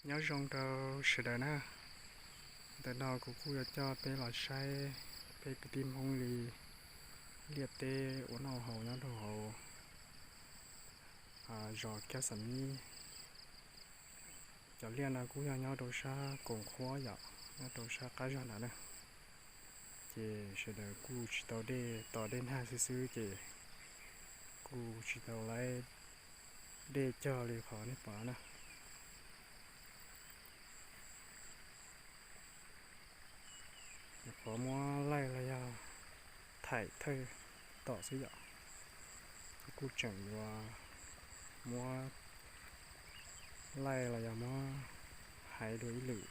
Nyob zoo rau sawv daws na. Ntawm no kuv kuj yuav coj peb los saib peb kwv tij Hmoob li liaj teb ua noj haus nyob rau hauv zos Kab Xam Mib. Cov liaj no kuj yog nyob rau sab Koom Qhuab yom, nyob rau sab qab zog nrad na. Ces sawv daws kuj tsis tau dej, tos dej nag xwb xwb ces kuj tsis tau laib dej cog li qhov nej pom na. Qhov muab laij los yog thaim thawj tom xwb yom. Ces kuj tseem yuav muab laij los yog muab haiv dua ib lwm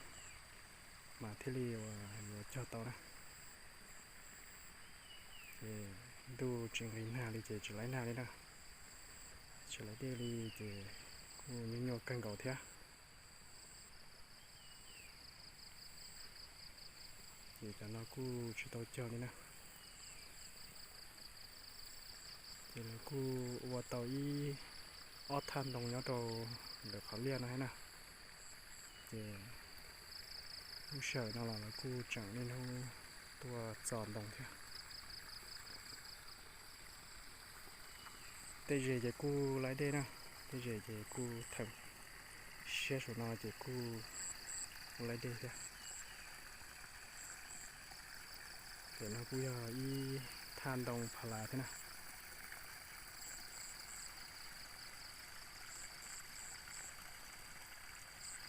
mas thiaj li uas yuav cog tau na. Ces ntuj tsis nqis nag li ces tsis laib nag li na, tsis laib dej li ces kuj nyuaj nyuaj kawg nkaus thiab. Ces cov no kuj tsis tau cog li na. Ces lawv kuj ua tau ib ob thaj ntoo nyob rau ntawm qhov liaj no thiab na. Ces lub sij hawm no los lawv kuj tseem niaj hnub tuaj txo ntoo thiab. Tej zes ces kuj laib dej na, tej zes ces kuj theem siab saum no ces kuj laib dej thiab. Ces no kuj yog ib thaj ntoo pha las thiab na.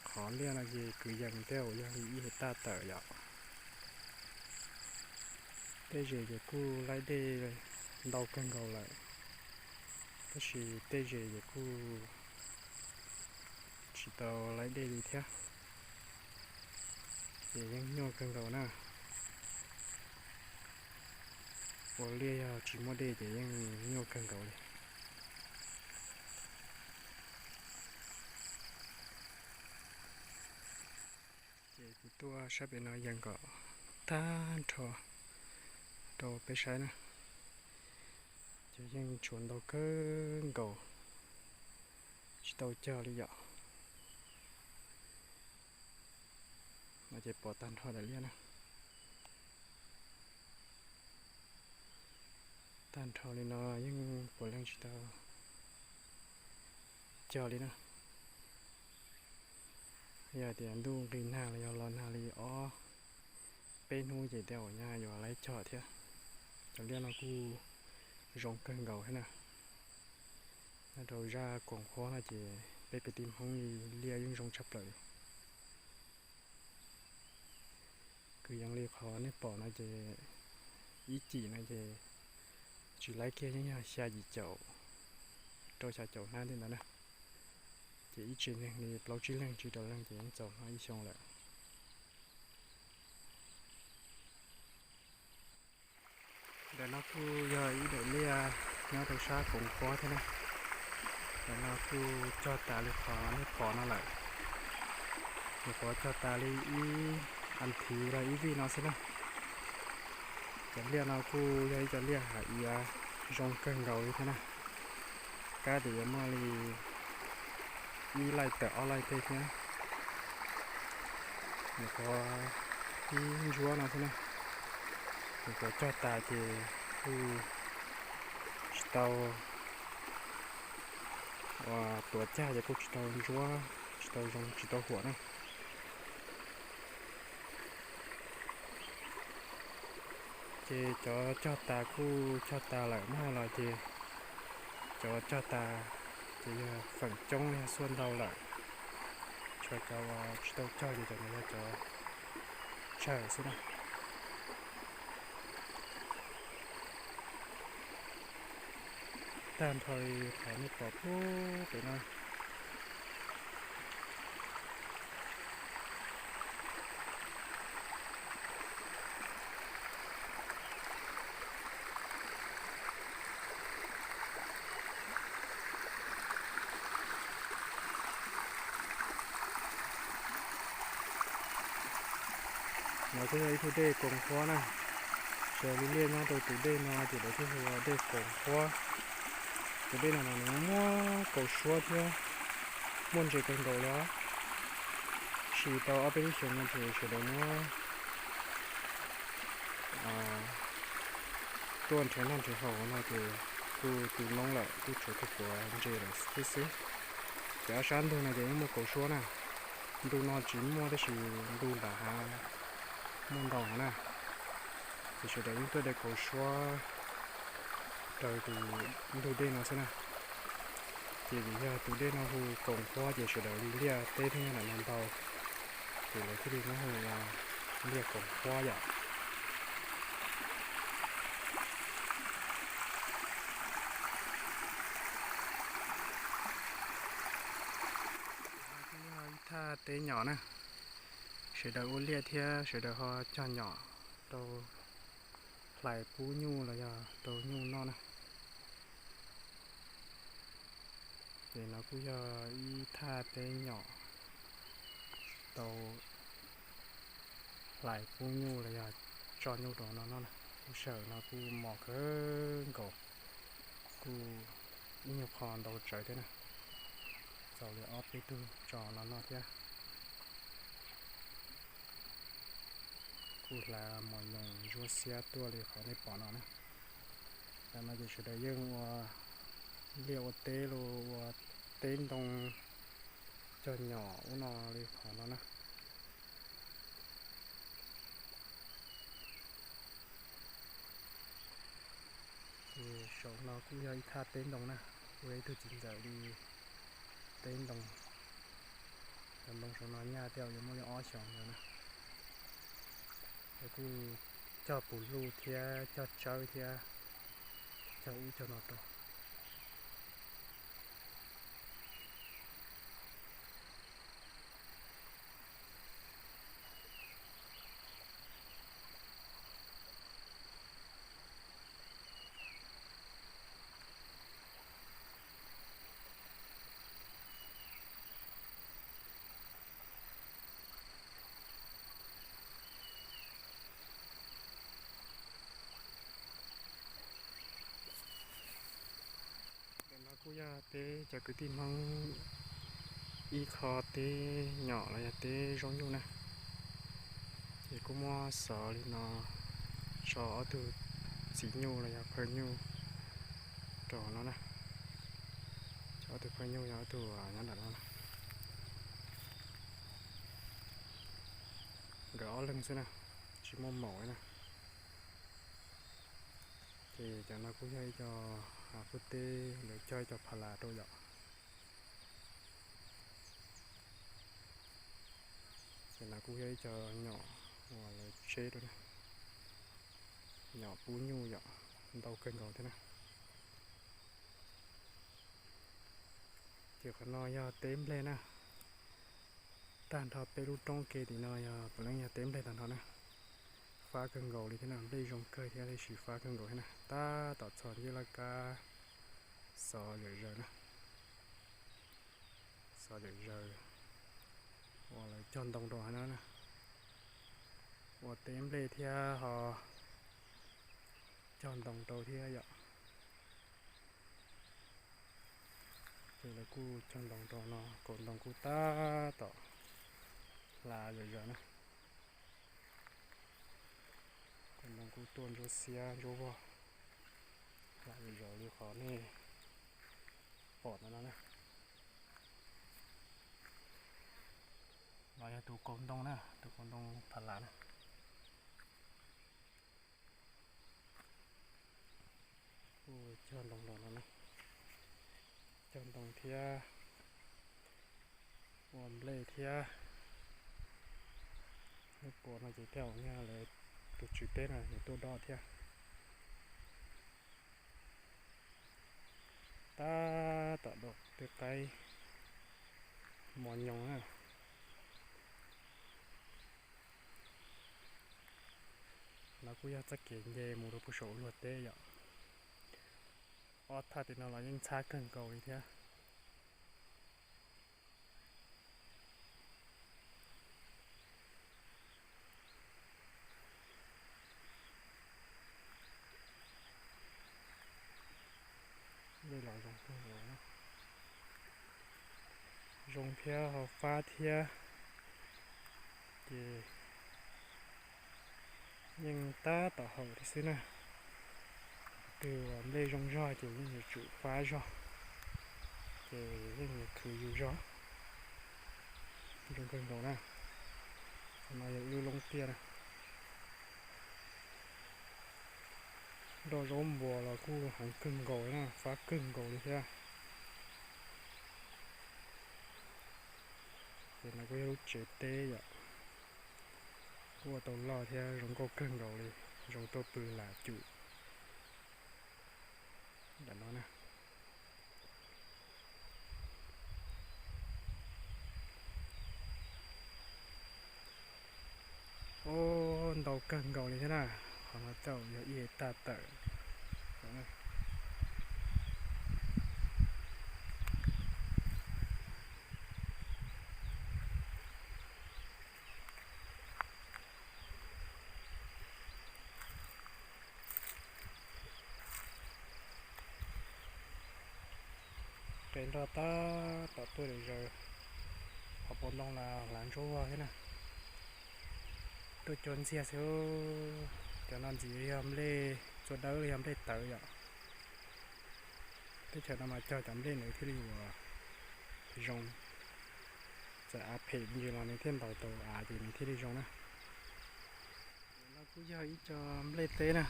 Qhov liaj no ces kwv yees tej zaum yog li ib hais taj tawm yom. Tej zes ces kuj laib dej ntau kawg nkaus lawm, tab sis tej zes ces kuj tsis tau laib dej li thiab. Ces yeej nyuaj kawg nkaus na. Ua liaj yog tsis muaj dej ces yeej nyuaj kawg nkaus li. Ces kuv tuaj sab pem no yees kom tag nrho rau peb saib na. Ces yeej tshuav ntau kawg nkaus tsis tau cog li yom. No ces pom tag nrho daim liaj na. Tag nrho li no yeej puav leej tsis tau cog li na. Yog tias ntuj nqis nag los yog los nag li ob peb hnub ces tej zaum nyaj yuav laib cog thiab. Cov liaj no kuj zoo kawg nkaus thiab na. Nyob rau zaj Koom Qhuab no ces peb kwv tij Hmoob li liaj yeej zoo tshaj plaws li. Kwv yees li qhov nej pom no ces ib cim no ces tsis laib kiag yeej yog xya yim caum rau xya caum hnab tej ntawd na. Ces ib tsev neeg li plaub tsib leeg tsib rau leeg ces yeej txaus hnab ib xyoo lawm. Ntawm no kuj yog ib daim liaj nyob rau sab Koom Qhuab thiab na. Ntawm no kuj cog tas li qhov nej pom no lawm. Nyuam qhuav cog tas li ib as thiv los ib vij no xwb na. Cov liaj no kuj yog ib cov liaj hav iav zoo kawg nkaus li thiab na. Kab ces yuav muaj li ib laij tawm ob laij tej thiab. Nyuam qhuav ib ntsuab no thiab na. Nyuam qhuav cog tas ces kuj tsis tau, uas tuav cag ces kuj tsis tau ntsuab, tsis tau zoo, tsis tau huam na. Ces cov cog tas kuj cog tas lawm na los ces cov cog tas ces yog feem coob yog xuaj ntau lawm. Tshuav cov uas tsis tau cog ces cov no yog cov tsawg xwb na. Tag nrho li qhov nej pom pem no. No kuj yog ib tug dej Koom Qhuab na. Sawv daws li liaj nyob rau tus dej no ces lawv thiaj hu ua dej Koom Qhuab. Tus dej no mas nws muaj kaus suab thiab muaj ntses kawg nkaus li os. Tsis tau ob peb lub xyoo no ces sawv daws muab tuaj nrhiav noj nrhiav haus no ces kuj tu noob lawm, kuj tshuav tus puav ntses lawm xwb xwb. Ces ob sab ntug no ces yeej muaj kaus suab na. Ntu no tsis muaj tab sis ntu nram hav muaj ntau heev na. Ces sawv daws yeej tuaj de kaus suab raws tus ntug dej no xwb na. Ces vim yog tus dej no hu Koom Huab ces sawv daws li liaj teb thiab nyob nram no ntau, ces lawv thiaj li muab hu ua liaj Koom Huab yom. Yog ib thaj teb nyom na, sawv daws ua liaj thiab sawv daws ho cog nyom rau hlais pub nyuj los yog rau nyuj noj na. Ces no kuj yog ib thaj teb nyom tau hlais pub nyuj los yog tso nyuj rau no noj na. Lub sij hawm no kuj mos kawg nkaus, kuj ib nyuag qho ntau tsawv thiab na. Txaus li ob peb tug tso no noj thiab. Kuj hlais mos nyoos ntsuab xiab tuaj li qhov nej pom no na. Tam no ces sawv daws yeej ua liaj ua teb los ua teb ntoo cog nyom ub no li qhov no na. Ces saum no kuj yog ib thaj teb ntoo na, kuj yog ib tug txiv ntxawm li teb ntoo. Cov ntoo saum no nyaj tej zaum yuav muaj li ob xyoos ntawd na. Lawv kuj cog pus luj thiab cog tsawb thiab cog ub cog no rau. Ntawm no kuj yog peb cov kwv tij Hmoob ib qho teb nyom los yog teb zoo nyuj na. Ces kuj muab xov li no tso ob tug txiv nyuj los yog phaj nyuj rau no na. Ob tug phaj nyuj yog ob tug nyob nram no na. Nkawd ob leeg xwb na, tsis muaj maum li na. Ces cov no kuj yog ib co qub teb lawv cog ib co pha las rau yom. Ces no kuj yog ib co nyom uas lawv tseb rau na, nyom pub nyuj yom, ntau kawg nkaus thiab na. Ces qhov no yog teb nplej na. Tag nrho peb lub roob ke tim no yog puav leej yog teb nplej tag nrho na. Fab kawg nkaus li thiab na, nplej zoo kawg thiab tab sis fab kawg nkaus thiab na. Tab tom txog ncej laj kab xov zom zaws na. Xov zom zaws uas lawv cog ntoo rau hauv no na. Ua teb nplej thiab ho cog ntoo rau thiab yom. Ces lawv kuj cog ntoo rau no, kaus ntoo kuj tab tom hla zom zaws na. Kaus ntoo kuj tuaj ntsuab xiab ntsuab vog, hla zom zaws li qhov nej pom ntawm no na. No yog tus kaus ntoo na, tus kaus ntoo pha las na. Kuj cog ntoo rau no na, cog ntoo thiab ua nplej thiab. Lub puas no ces tej zaum yog lawv tus tswv teb no yuav tuaj dob thiab. Tab tom dua tej qaib mos nyoos na. No kuj yog txoj kev nce mus rau puag saum luag teb yom. Ob thaj tim no los yeej ntxhab kawg nkaus li thiab. Nplej los zoo kawg nkaus, zoo thiab ho fab thiab. Ces yeej tab tom haum thiab xwb na. Twg uas nplej zoo zog ces yeej yuav tsum fab zog, ces yeej yuav khwv yus zog. Zoo kawg nkaus na. Qhov no yog ib lub loob tiaj na. Nroj zaub npuas los kuj heev kawg nkaus na, fab kawg nkaus li thiab. Ces no kuj yog lub tsev teb yom, kuj ua tau loj thiab zoo nkauj kawg nkaus li, zoo tuaj pw lam cum ntawm no na. Ub, ntau kawg nkaus li thiab na, qhov no txawm yog ib hecta tawm. Qe nroj tab tom tuaj zaws zaws, qhov puas ntoo los hlav ntsuab vog thiab na. Tuaj cua ntxiag xwb. Cov no ntxim yog nplej txua dawb los yog nplej tawv yom. Teb chaws no mas cog cov nplej ntawd thiaj li uas zoo. Txawm av phem ntws los nws thiaj ntaus tau av ces nws thiaj li zoo na. No kuj yog ib co nplej teb na.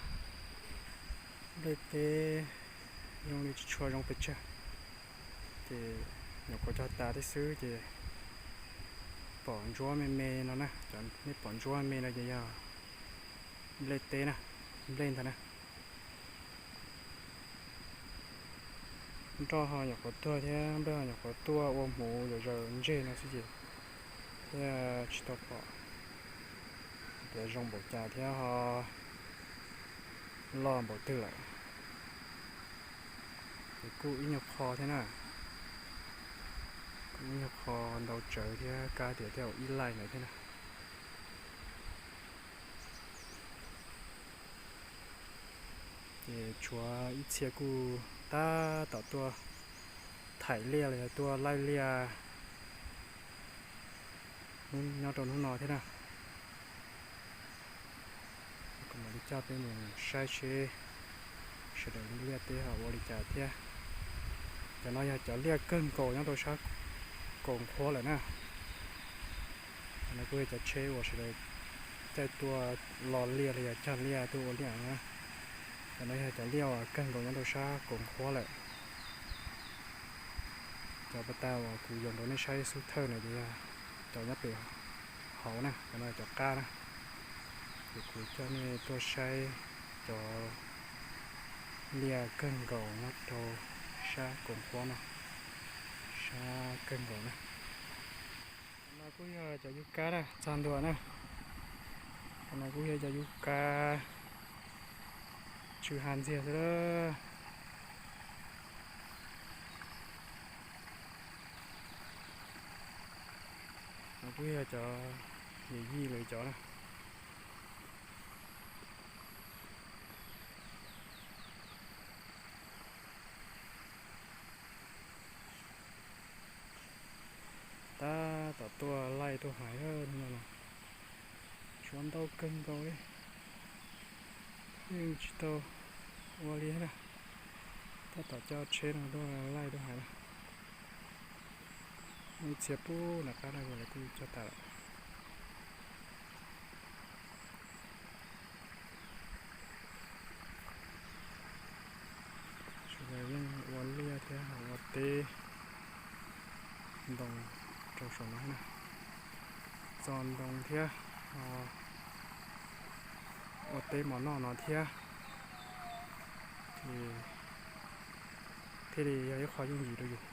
Nplej teb zoo li tsis tshua zoo pes tsawg, ces nyuam qhuav cog tas tib xwb ces pom ntsuab me me no na. Cov nej pom ntsuab me me no ces yog nplej teb na, nplej ntag na. Nroj ho nyuam qhuav tuag thiab nplej ho nyuam qhuav tuaj ua hmuv zaws zaws ntseg no xwb ces thiaj tsis tau pom tias zoo npaum cas thiab ho loj npaum twg lawm. Ces kuj ib nyuag qho thiab na, kuj ib nyuag qho ntau tsawv thiab, kab tias thiaj ua ib laij ntawd thiab na. Ces tshuav ib txhia kuj tab tom tuaj thaim liaj los yog tuaj laij liaj nyob rau hnub no thiab na. Kuv mam li coj peb mus saib seb sawv daws li liaj teb ho ua li cas thiab. Cov no yog cov liaj kawg nkaus nyob rau sab Kaus Qhuab lawm na. Cov no kuj yog cov tsheb uas sawv daws caij tuaj lo liaj los yog cog liaj tuaj ua liaj na. Cov no yog cov liaj uas kawg nkaus nyob rau sab Kaus Qhuab lawm. Cov pas tas uas kuv yuav nrog nej saib xub thawj na ces yog cov nyob pem hauv na, cov no cov qab na. Ces kuv coj nej tuaj saib cov liaj kawg nkaus nyob rau sab Kaus Qhuab no, sab kawg nkaus na. Cov no kuj yog cov yub kab na, txog ntua na. Cov no kuj yog cov yub kab tsw ha ntxiag xwb lawm. No kuj yog cov yim yij lawv cov na. Tab tom tuaj laij tuaj hais no, tshuav ntau kawg nkaus li, yeej tsis tau ua li na. Tab tom coj tsheb no tuaj laij tuaj hais na. Ib txhia pub nram qab no lawv kuj cog tas lawm. Sawv daws yeej ua liaj thiab ua teb ntoo rau saum no na, txo ntoo thiab ua teb mov noj no thiab, ces thiaj li yog ib qho yooj yim rau yus.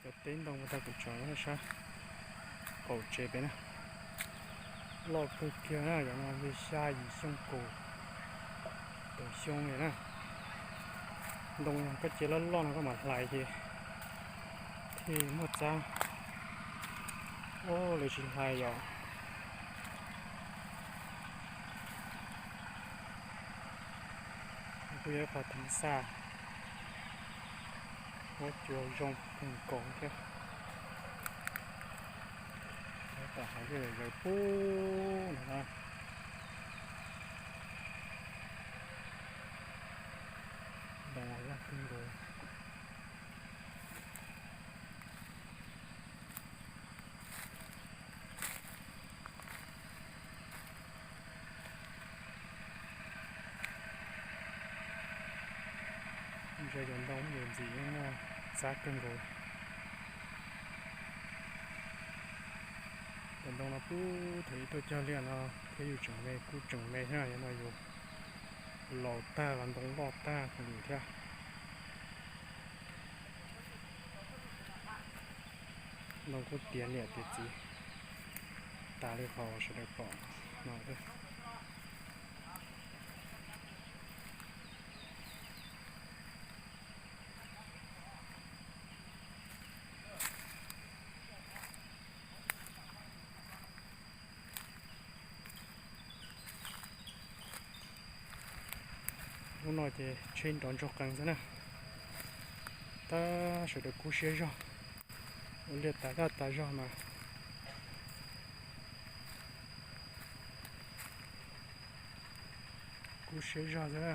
Cov teb ntoo uas tag kuv tso sab qaum tsev pem na, loj kawg kiag na, yog no li xya yim xyoo kaum, Tus xyoo li na, ntoo koj cia loj loj no koj mam hlais ces thiaj muaj txab. Ub, lawv tsis hlais yom. Kuj yog ib qho thaj xaj, huab cua zoo kawg nkaus thiab. Tam hav liaj zawv pub no na. Ntoo loj kawg nkaus. Ntsia cov ntoo ntxim ntxim, txab kawg nkaus. Cov ntoo no pub thaum ub tuaj cog liaj no thiab yus tseem me kuj tseem me thiab, yog no yus laus tag los ntoo loj tag li thiab. Ntoo kuj tiav niam tiav txiv tas li qhov sawv daws pom no thiab. Hnub no ces tsheb nrov ntsoog qees xwb na. Tab sawv daws kub siab zog, ua liaj tas daj tas zog mas kub siab zog xwb na.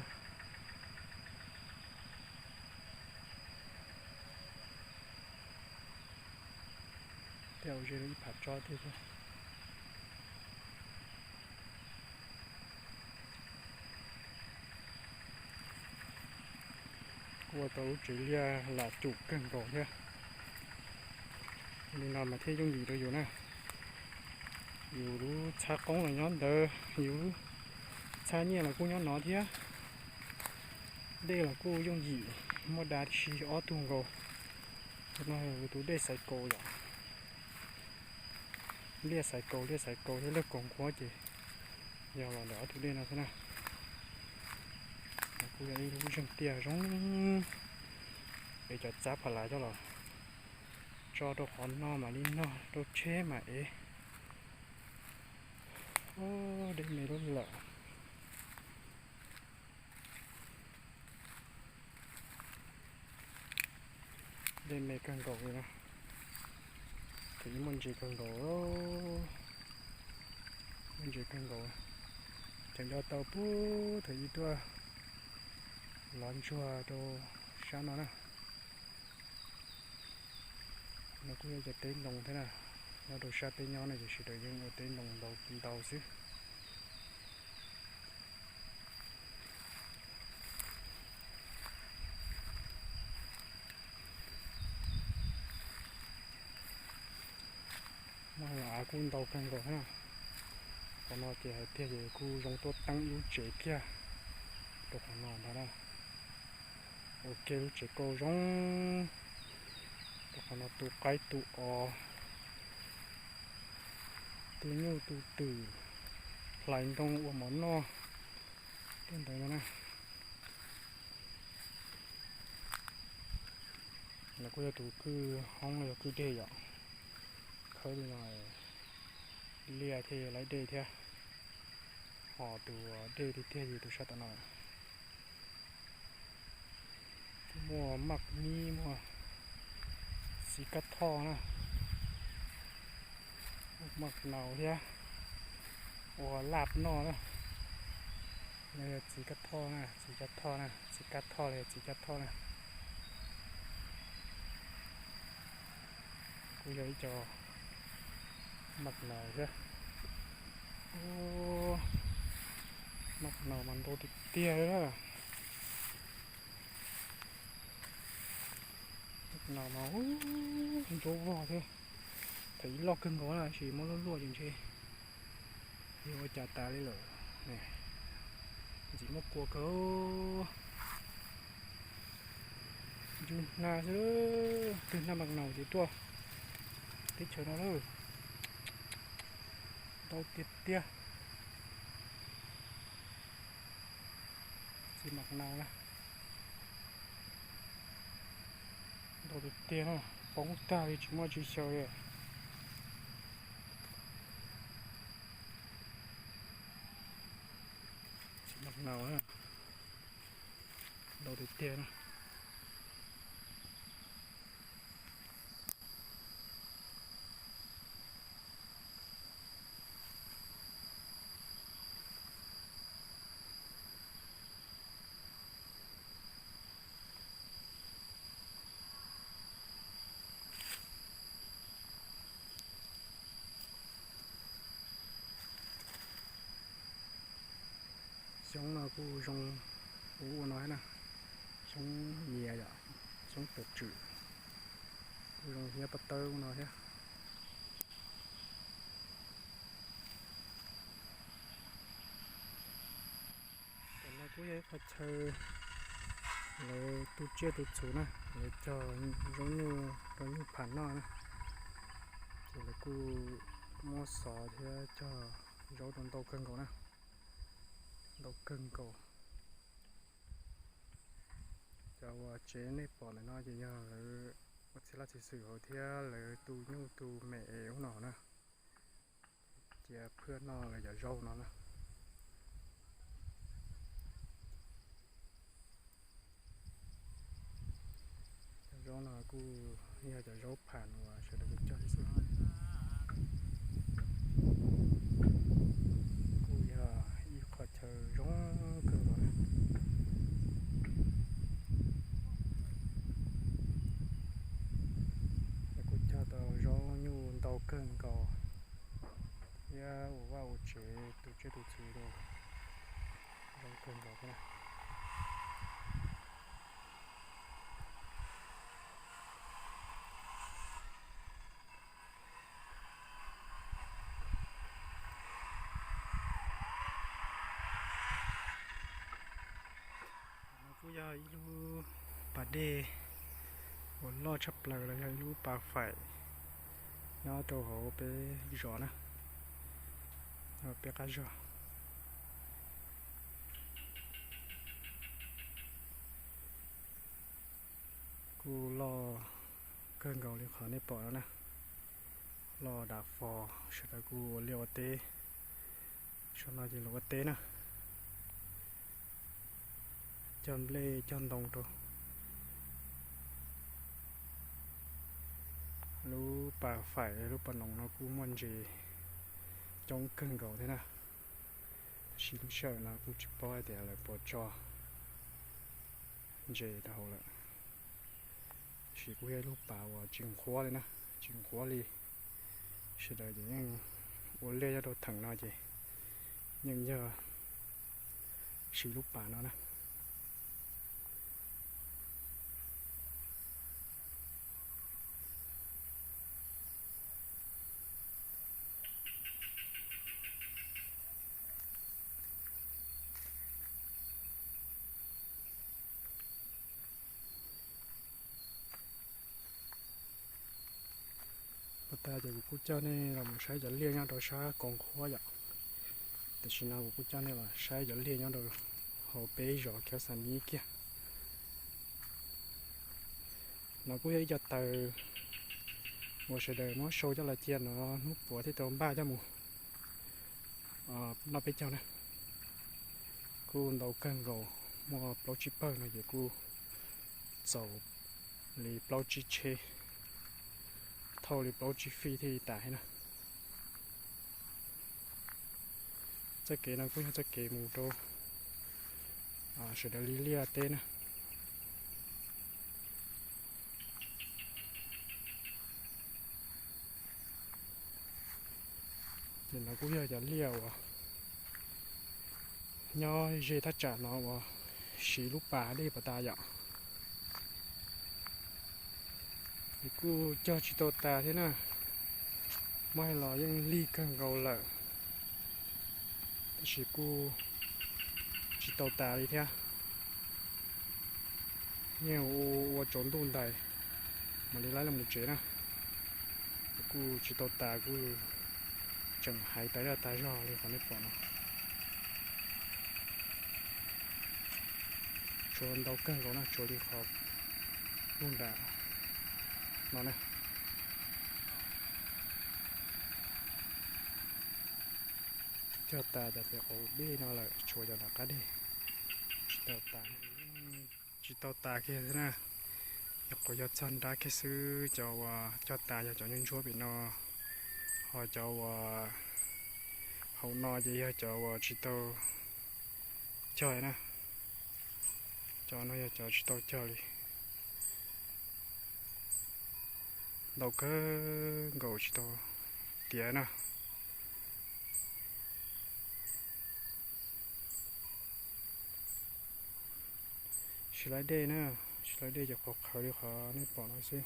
Tej zaum ze ib phav tsob tiag thiab. Kuj ua tau lub tsev liaj lam cum kawg nkaus thiab. Li no mas thiaj yooj yim rau yus na. Yus lub txhab qoob los nyob ntawd, yus lub txhab nyiaj los kuj nyob no thiab. Dej los kuj yooj yim, muaj da si ob tug nkaus. No yog tus dej xaiv kaus yom. Liaj xaiv kaus, liaj xaiv kaus thiab liaj kaus nqhuab ces yog los ntawm ob tug dej no thiab na. Kuj yog ib lub zeeg tiaj zoo, es cov txab pha lav coj los tso rau qhov no mam li nog rau tsheb mam ev. Dej me lub lawm. Dej me kawg nkaus li na. Thaum ub muaj ntses kawg nkaus, muaj ntses kawg nkaus. Tseem nco tau puag thaum ub tuaj lov ntsuag rau sab no na. No kuj yog cov teb ntoo thiab na. Nyob rau sab peb nyob no ces sawv daws yeej ua teb ntoo ntau ntau xwb. Muaj los av kuj ntau kawg nkaus thiab na. Qhov no ces hais tiag ces kuj zoo tuaj teeb ib lub tsev kiag rau qhov no ntag na. Ua kiag lub tsev kauj zoo rau qhov no tu qaib tu os, tu nyuj tu twm, hlais ntoo ua mov noj tej ntawd no na. Lawv kuj yog tus kwj hoob los yog kwj dej yom. Khawb li no liaj thiaj laiv dej thiab. Ho tus dej tiag tiag ces tus sab tom no. Muaj maj mib, muaj txiv kab thoj na, muaj maj naus thiab, ua laj noj na. No yog txiv kab thoj na, txiv kab thoj na, txiv kab thoj los yog txiv kab thoj na. Kuj yog ib co maj naus thiab. Maj naus mas ntau tiag tiag li na. Maj naus mas ntsuab vog thiab. Thaum ib loj kawg nkaus na, tab sis muab luaj luaj ces ntshe yog ua cas tas li lawm. Ntxim muaj kua kawg. Ncu hna xwb, twg hnaj maj naus ces tuaj teb chaws no lawm. Ntau tiag tiag. Tsis mam no na, ntau tiag tiag na, poob tag li tsis muaj tsis xyaw li. Tsis mam no na, ntau tiag tiag na. Xyoob no kuj zoo ua no thiab na, xyoob nyias yom, xyoob pes tswm, kuj zoo hnyiab pob tawb ua no thiab. Tam no kuj yog ib qho chaw lawv tu tsiaj tu txhu na, lawv cog zaub nyuj rau nyuj pham noj na, ces lawv kuj muab xov thiab cog zaub rau ntau kawg nkaus na, ntau kawg nkaus. Cov uas tsev nej pom ntawm no ces yog lawv ua txiv laj txiv xwm hauv thiab lawv tu nyuj tu mem ub no na, cia phaj noj lawv cov zaub no na. Cov zaub no kuj yog cov zaub pham uas sawv daws cog tib xwb. Kuj yog ib qho chaw zoo kawg nkaus na. Kuj cog tau zaub nyuj ntau kawg nkaus thiab ua vaj ua tsev tu tsiaj tu txhu rau zoo kawg nkaus thiab na. No kuj yog ib lub pas dej uas loj tshaj plaws los yog ib lub pas faim nyob rau hauv peb zos na, peb qab zos. Kuj loj kawg nkaus li qhov nej pom no na, loj dav fo, sawv daws kuj ua liaj ua teb. Saum no ces lawv ua teb na, cog nplej cog ntoo rau. Lub pas faim lub pas noos no kuj muaj ntses coob kawg nkaus thiab na, tab sis lub sij hawm no kuj tsis paub hais tias lawv puas tso ntses rau hauv lawm. Tab sis kuj yog ib lub pas uas tsis nqhuab li na, tsis nqhuab li. Sawv daws ces yeej ua liaj nyob rau theem no ces yeej yog siv lub pas no na. Ua tas ces kuv kuj coj nej los mus saib cov liaj nyob rau sab koom qhuab yom. Tam sim no kuv kuj coj nej los saib cov liaj nyob rau hauv peb zos Khev Xas Nib kiag. No kuj yog ib co taws uas sawv daws muab sau coj los cia no hnub puav thiaj tau npaj coj mus noj peb caug na. Kuj ntau kawg nkaus, muaj plaub tsib pawg no ces kuj txaus li plaub tsib tsheb, thauj li plaub tsib fij thiaj li tas thiab na. Txoj kev no kuj yog txoj kev mus rau sawv daws li liaj teb na. Ces no kuj yog cov liaj uas nyob ze thaj tsam no uas siv lub pas dej pas tas yom. Ces kuj cog tsis tau tas thiab na, muab hais los yeej lig kawg nkaus lawm, tab sis kuj tsis tau tas li thiab. Yeej ua tsaus ntuj ntais mam li laib los mus tsev na. Kuj tsis tau tas, kuj tseem hais tas zaj tas zog li qhov nej pom no. Tshuav ntau kawg nkaus na, tshuav li qhov lub nram no na. Cog tas cov pem qaum dej no lawm, tshuav cov nram qab deg tsis tau tas. Tsis tau tas kiag xwb na, nyuam qhuav yog txog nrab kiag xwb, cov uas cog tas yog cov ntsuab ntsuab pem no, ho cov uas hauv no ces yog cov uas tsis tau cog na. Cov no yog cov tsis tau cog li. Ntau kawg nkaus tsis tau tiav na. Tsis laib dej na, tsis laib dej ces qhuav qhawv li qhov nej pom no xwb.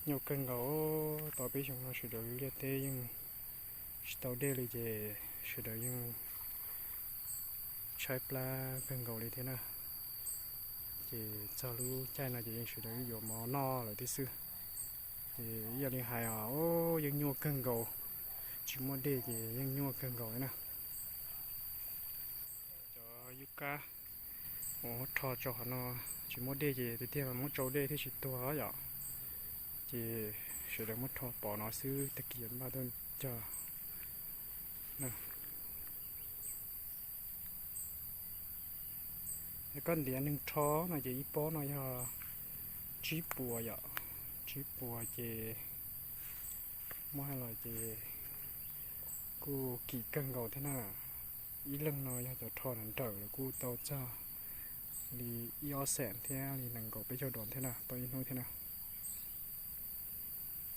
Nyuaj kawg nkaus, tau peb xyoos no sawv daws liaj teb yeej tsis tau dej li ces sawv daws yeej tshaib plab kawg nkaus li thiab na. Ces txog lub caij no ces yeej sawv daws yuav mov noj lawm tib xwb. Ces ib yam li hais os, yeej nyuaj kawg nkaus, tsis muaj dej ces yeej nyuaj kawg nkaus li na. Cov yub kab uas muab rho tsau qhov no, tsis muaj dej ces tiag tiag mas muab tsau dej thiaj tsis tuag yom. Ces sawv daws muab rho pov no xwb, tag kis npaj tuaj cog. Koj ntiav neeg rho no ces ib pob no yog tsib puas yom, tsib puas ces muab hais los ces kuj kim kawg nkaus thiab na. Ib leeg no yog cov rho nrawm nrawm lawm kuj tau txog li ib ob xees thiab li nees nkaum peb caug doos thiab na, tau ib hnub thiab na.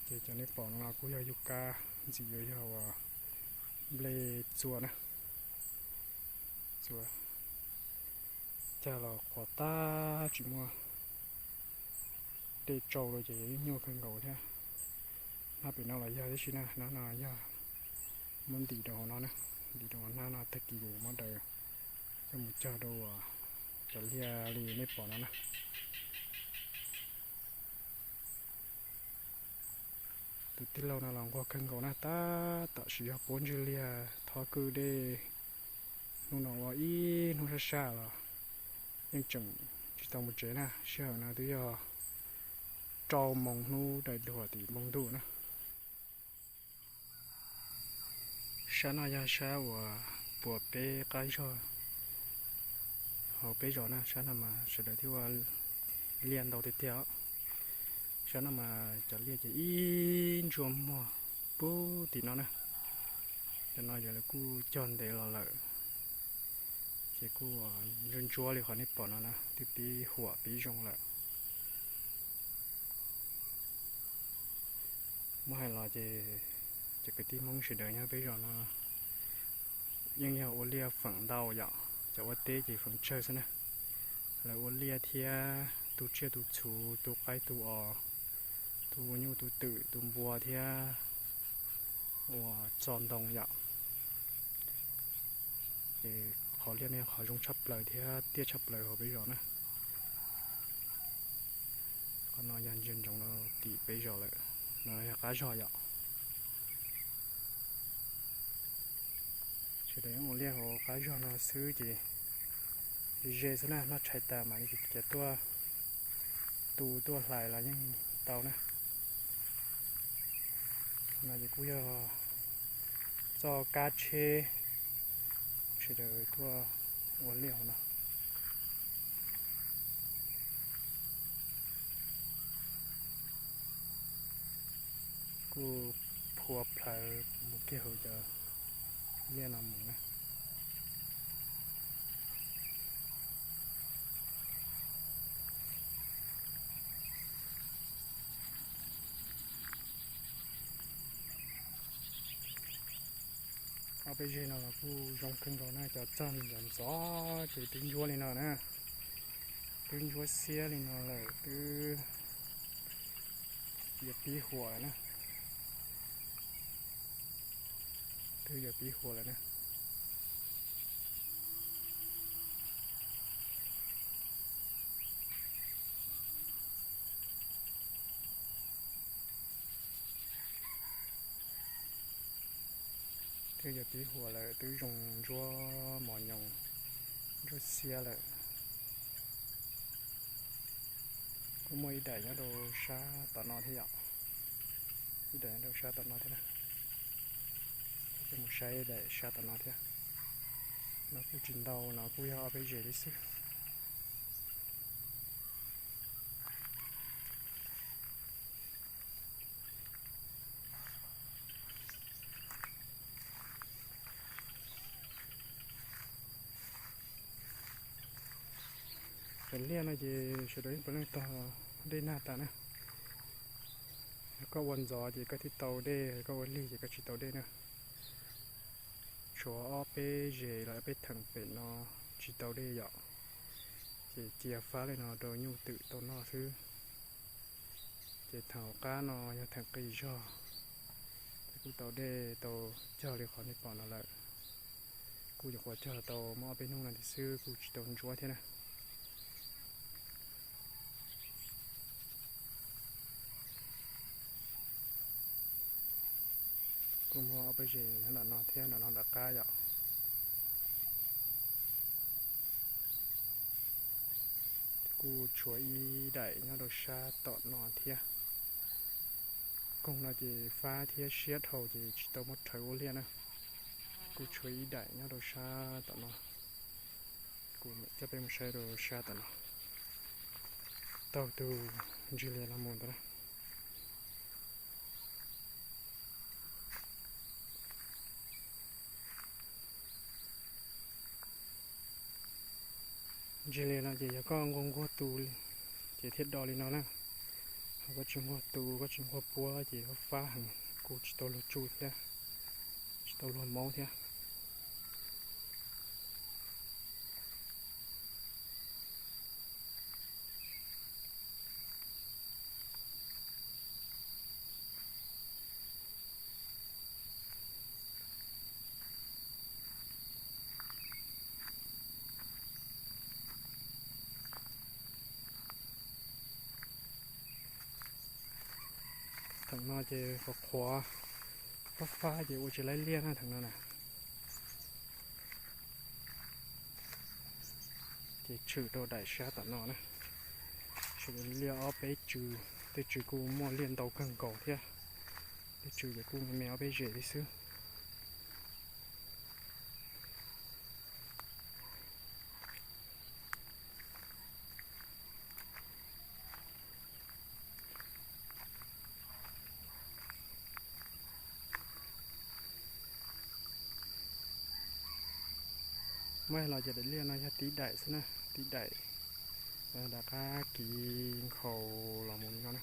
Ces cov nej pom no kuj yog yub kab, ntxim yuav yog uas nplej txua na. Txua cag los qhuav tag tsis muaj dej tsau lawm ces yeej nyuaj kawg nkaus thiab. Hnab pem no los yog tib si na, hnab no yog muab ntim rau hauv no na, ntim rau hauv hnab no tag kis ces muab daws coj mus cog rau cov liaj li nej pom no na. Tus tij laug no los nquag kawg nkaus na, tab tom siv yog puab ntswg liag thob kwj dej. Hnub no ua ib hnub sab sab los yeej tseem tsis tau mus tsev na, sij hawm no twb yog rau moos hnub daim duhum tim npoo ntuj na. Sab no yog sab uas puas peb qab zog hauv peb zos na, sab no mas sawv daws thiaj ua liaj ntau tiag tiag. Sab no mas cov liaj ces ib ntsuag muag pub tim no na. Cov no yog lawv kuj cog ntev los lawm, ces kuj ntsuab ntsuab li qhov nej pom no na, twb pib huam pib zoo lawm. Muab hais los ces cov kwv tij Hmoob sawv daws nyob peb zos no yeej yog ua liaj feem ntau yom, cov ua teb ces feem tsawg xwb na. Lawv ua liaj thiab tu tsiaj tu txhu, tu qaib tu os, tu nyuj tu twm tu npua thiab ua txo ntoo yom. Ces qhov liaj no yog qhov zoo tshaj plaws thiab tiaj tshaj plaws hauv peb zos na. Qhov no yog ntsia ntsoov rau tim peb zos lawm, no yog qab zog yom. Sawv daws ua liaj hauv qab zog no xwb ces ze xwb na, noj tshais tas mam li khiav tuaj tu tuaj hlais los yeej tau na. No ces kuj yog txoj kab tsheb sawv daws tuaj ua liaj hauv no. Kuj phua plawv mus kiag hauv cov liaj no mus na. Ob peb zeg no los kuj zoo kawg nkaus na, cov txog ntxov ntxov ces twb ntsuab li no na, twb ntsuab xiab li no lawm, twb yuav pib huam lawm na, twb yuav pib huam lawm na. Twb yog pib huam lawm, twb zoo ntsuab mos nyoos, Xiab lawm. Kuj muaj ib daim nyob rau sab tom no thiab yom. Ib daim nyob rau sab tom no thiab na. Coj peb mus saib daim sab tom no thiab. No kuj tsis ntau, no kuj yog ob peb zes li xwb. Cov liaj no ces sawv daws yeej puav leej tog dej nag tas na. Yog koj ua ntxov ces koj thiaj tau dej, koj ua lig ces koj tsis tau dej na. Tshuav ob peb zes los peb theem pem no tsis tau dej yom, ces cia fab li no rau nyuj twm tau noj xwb. Ces theem qab no yog theem qis zog, ces kuj tau dej tau cog li qhov nej pom no lawm. Kuj nyuam qhuav cog tau muaj ob peb hnub no thiab xwb, kuj tsis tau ntsuab thiab na. Kuj muaj ob peb zes nyob nram no thiab, nram no nram qab yom. Kuj tshuav ib daim nyob rau sab tom no thiab. Koog no ces fab thiab siab dhau ces tsis tau muab rhawv ua liaj na. Kuj tshuav ib daim nyob rau sab tom no. Kuv coj peb mus saib rau sab tom no. Taug tus ntsis lias los mus ntawd na. Ntsis lias no ces yog koj nquag nquag tus ces thiaj do li no na. Ho koj tsis nquag tus, koj tsis nquag puab ces fab heev, kuj tsis tau luag tsuj thiab, tsis tau luag maub thiab. Theem no ces qhuav qhuav, fab fab ces ua tsis laib liaj na theem no na. Ces tshwm rau daim sab tom no na. Sawv daws liaj ob peb tsw, tej tsw kuj muaj liaj ntau kawg nkaus thiab. Tej tsw ces kuj me me ob peb zes li xwb. Muab los ces daim liaj no yog tib daim xwb na, tib daim. Rov qab kiv nkhaus los mus li no na.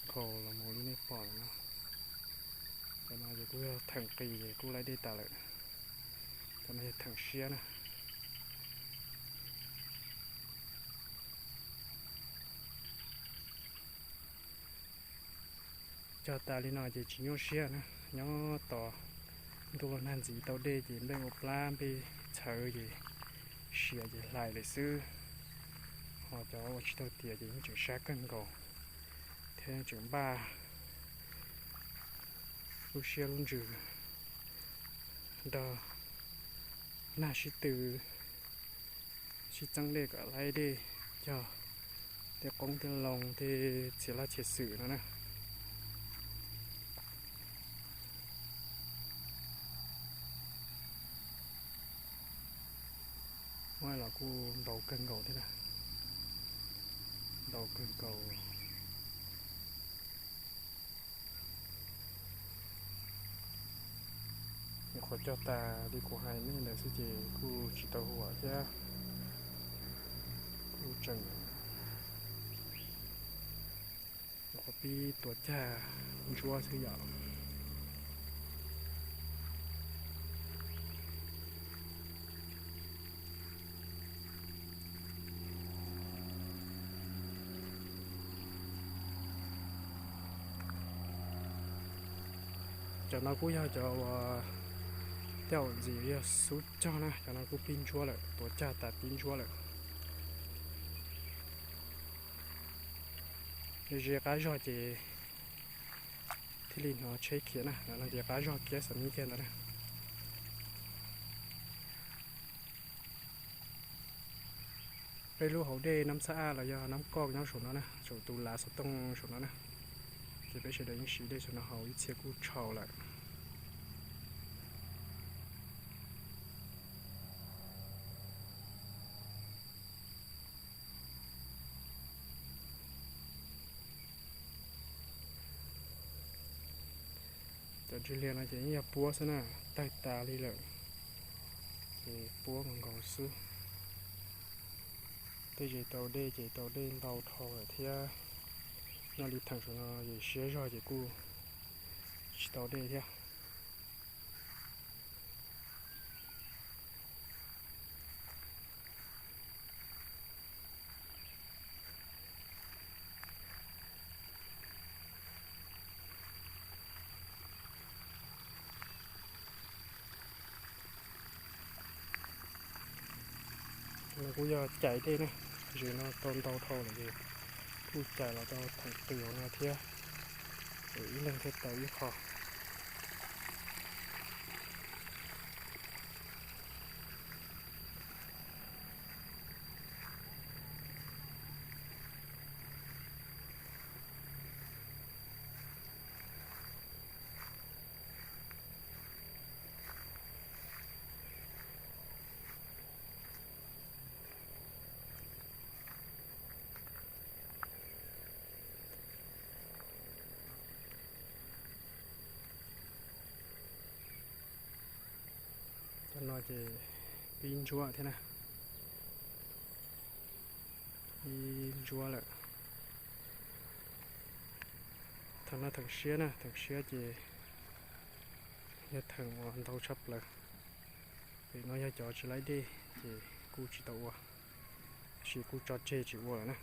Nkhaus los mus li nej pom no. Cov no ces kuj yog theem qis kuj laib dej tas lawm. Cov no yog theem siab na. Cog tas li no ces tsis nyuaj siab na, nyob tos ntuj los nag ntxiv tau dej ces nplej ua plab nplej txhawv ces siav ces hlais lawm xwb. Ho cov ua tsis tau tiav ces yeej tseem sab kawg nkaus thiab tseem npaj lub siab lub ntsws nrog nag sib tw sib txeeb dej kom laib dej cog tej qoob tej loo tej txhia laj txhia xwm no na. Muab los kuj ntau kawg nkaus thiab na, ntau kawg nkaus. Nyuam qhuav cog tas li kuv hais nej ntawd xwb ces kuj tsis tau huam thiab, kuj tseem nyuam qhuav pib tuav cag ntsuab xwb yom. Cov no kuj yog cov uas tej zaum ntxiv yog xub cog na, cov no kuj pib ntsuab lawm, tuav cag tas pib ntsuab lawm. Ze qab zog ces thiaj li hnov tsheb khiav na, no ces qab zog kiag xam mib kiag ntawd na. Peb lub hauv dej Nab Xab Aj los yog Nab Koj nyob saum no na, saum tus lav xov tooj saum no na. Ces peb sawv daws yeej siv dej saum no haus ib txhia kuj tshau lawm. Cov ntsis liaj no ces yeej yog puab xwb na, tawg tas li lawm, ces puab nkaus nkaus xwb. Tej zes tau dej ces tau dej ntau dhau lawm thiab. Nyob li theem saum no ces siab zog ces kuj tsis tau dej thiab. No kuj yog cais dej na, zes no tau ntau dhau lawm ces kuj cais los tau theem qis no thiab, ib leeg thiaj tau ib qho. Cov no ces pib ntsuab thiab na, pib ntsuab lawm. Theem no theem siab na, theem siab ces yog theem uas ntau tshaj plaws. Vim no yog cov tsis laib dej ces kuj tsis tau ua, tab sis kuj tso tseg tsis ua lawm na.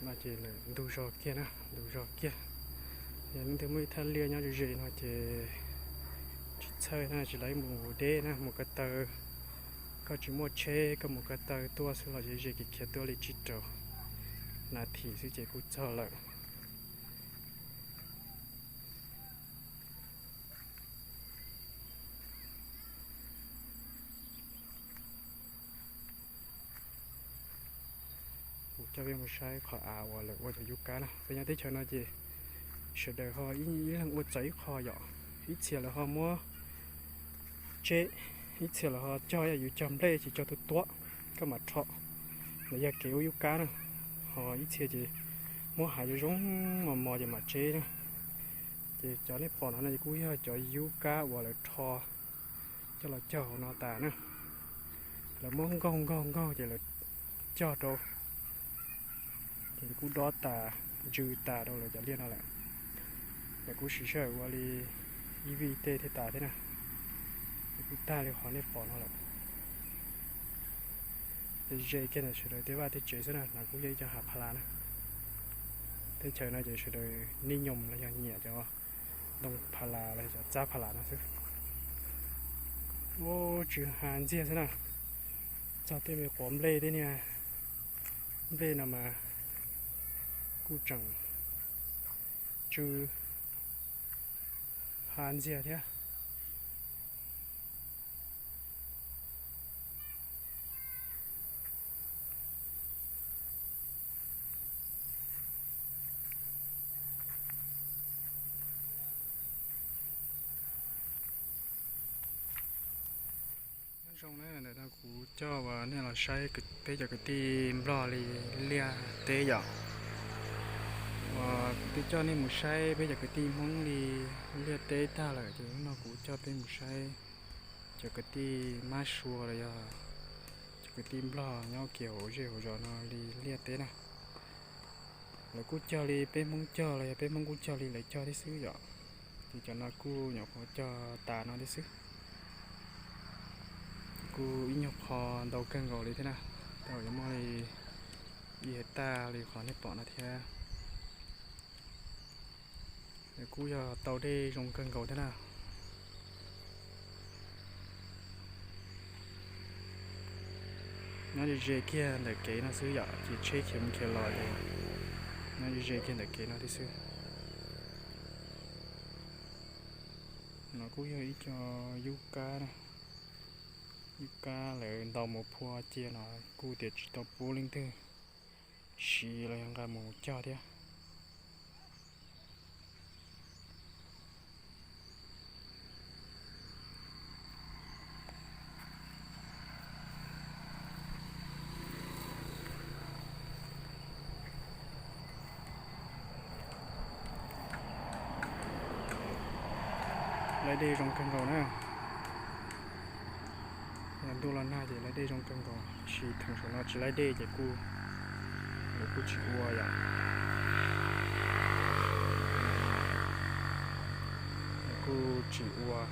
No ces lawm ntug zog kiag na, ntug zog kiag. Yog leej twg muaj ib thaj liaj nyob ze ze no ces tsis txhawj na, tsis laib mus deb na, mus ko taw. Koj tsis muaj tsheb, koj mus ko taw tuaj xwb los ze ze kiag, khiav tuaj li tsib rau nas this xwb ces kuj txog lawm. Kuv coj peb mus saib qhov av uas lawv ua cov yub kab na. Peb nyob teb chaws no ces sawv daws ho ib leeg ua txawv ib qho yom. Ib txhia lawv ho muab tseb, ib txhia lawv ho cog, yog yus cog nplej ces cog tuab tuab, koj mam rho. Ntawd yog kev ua yub kab na. Ho ib txhia ces muab hav zoo zoo mos mos ces mam tseb na. Ces cov nej pom no no ces kuj yog cov yub kab uas lawv rho coj los cog hauv no tas na. Lawv muab nkaug nkaug nkaug ces lawv cog rau, ces kuj dob tas, ntsw tas rau lawv cov liaj no lawm. Lawv kuj siv sij hawm ua li ib vij tej thiaj tas thiab na. Ces kuj tag li qhov nej pom no lawm. Ces ze kiag ntawm sawv daws tej vaj tej tsev xwb na, no kuj yog ib co hav pha las na. Teb chaws no ces sawv daws nij nyoos los yog nyiam cov ntoo pha las los yog cov txab pha las no xwb. Ua tsw ha ntxiag xwb na. Txog tej me quav nplej tej niag nplej no mas kuj tseem tsw ha ntxiag thiab. Nyob zoo na, ntawm no kuv coj uas nej los saib peb cov kwv tij Nplog li liaj teb yom. Uas kuv twb coj nej mus saib peb cov kwv tij Hmoob li liaj teb tag lawm, ces hnub no kuv coj peb mus saib cov kwv tij mab sua los yog cov kwv tij Nplog nyob kiag hauv zej hauv zos no li liaj teb na. Lawv kuj cog li peb Hmoob cog los yog peb Hmoob kuj cog li lawv cog thiab xwb yom. Ces cov no kuj nyuam qhuav cog tas no thiab xwb. Kuj ib nyuag qho ntau kawg nkaus li thiab na. Tej zaum yuav muaj li ib hecta li qhov nej pom no thiab. Kuj yog tau dej zoo kawg nkaus thiab na. Nyob ze ze kiag ntawm kev no xwb yom, ces tsheb khiav mus khiav los ces nyob ze ze kiag ntawm kev no thiab xwb. No kuj yog ib co yub kab na, yub kab lawv ntaus mus phua cia no kuj tias tsis tau pub leej twg siv los yog nqa mus cog thiab. Laib dej zoo kawg nkaus na. Yog ntuj los nag ces laib dej zoo kawg nkaus, tab sis thaum saum no tsis laib dej ces kuj, lawv kuj tsis ua yom. Lawv kuj tsis ua,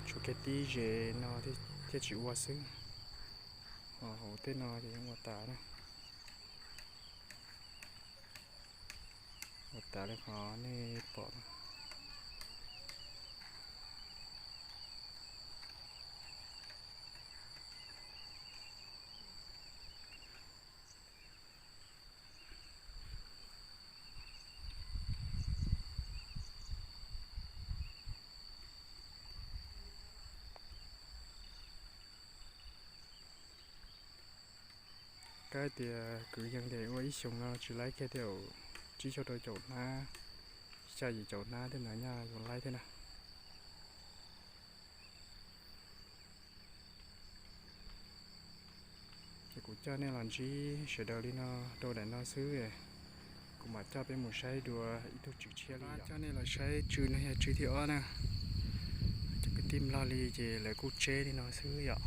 tshuav kiag tib ze no thiaj tsis ua xwb. Ho hauv tej no ces yeej ua tas na. Ua tas li qhov nej pom. Kab tias kwv yees tias ua ib xyoos no tsis laib kiag tej zaum tsib caug rau caum hnab, xya yim caum hnab tej ntawd nyaj yuav laib thiab na. Ces kuv coj nej los ntsib sawv daws li no rau daim no xwb, kuv mam coj peb mus saib dua ib tug tswv tshiab li. Coj nej los saib tswv no yog tswv thib ob na. Cov kwv tij Nplog li ces lawv kuj tseb li no xwb yom.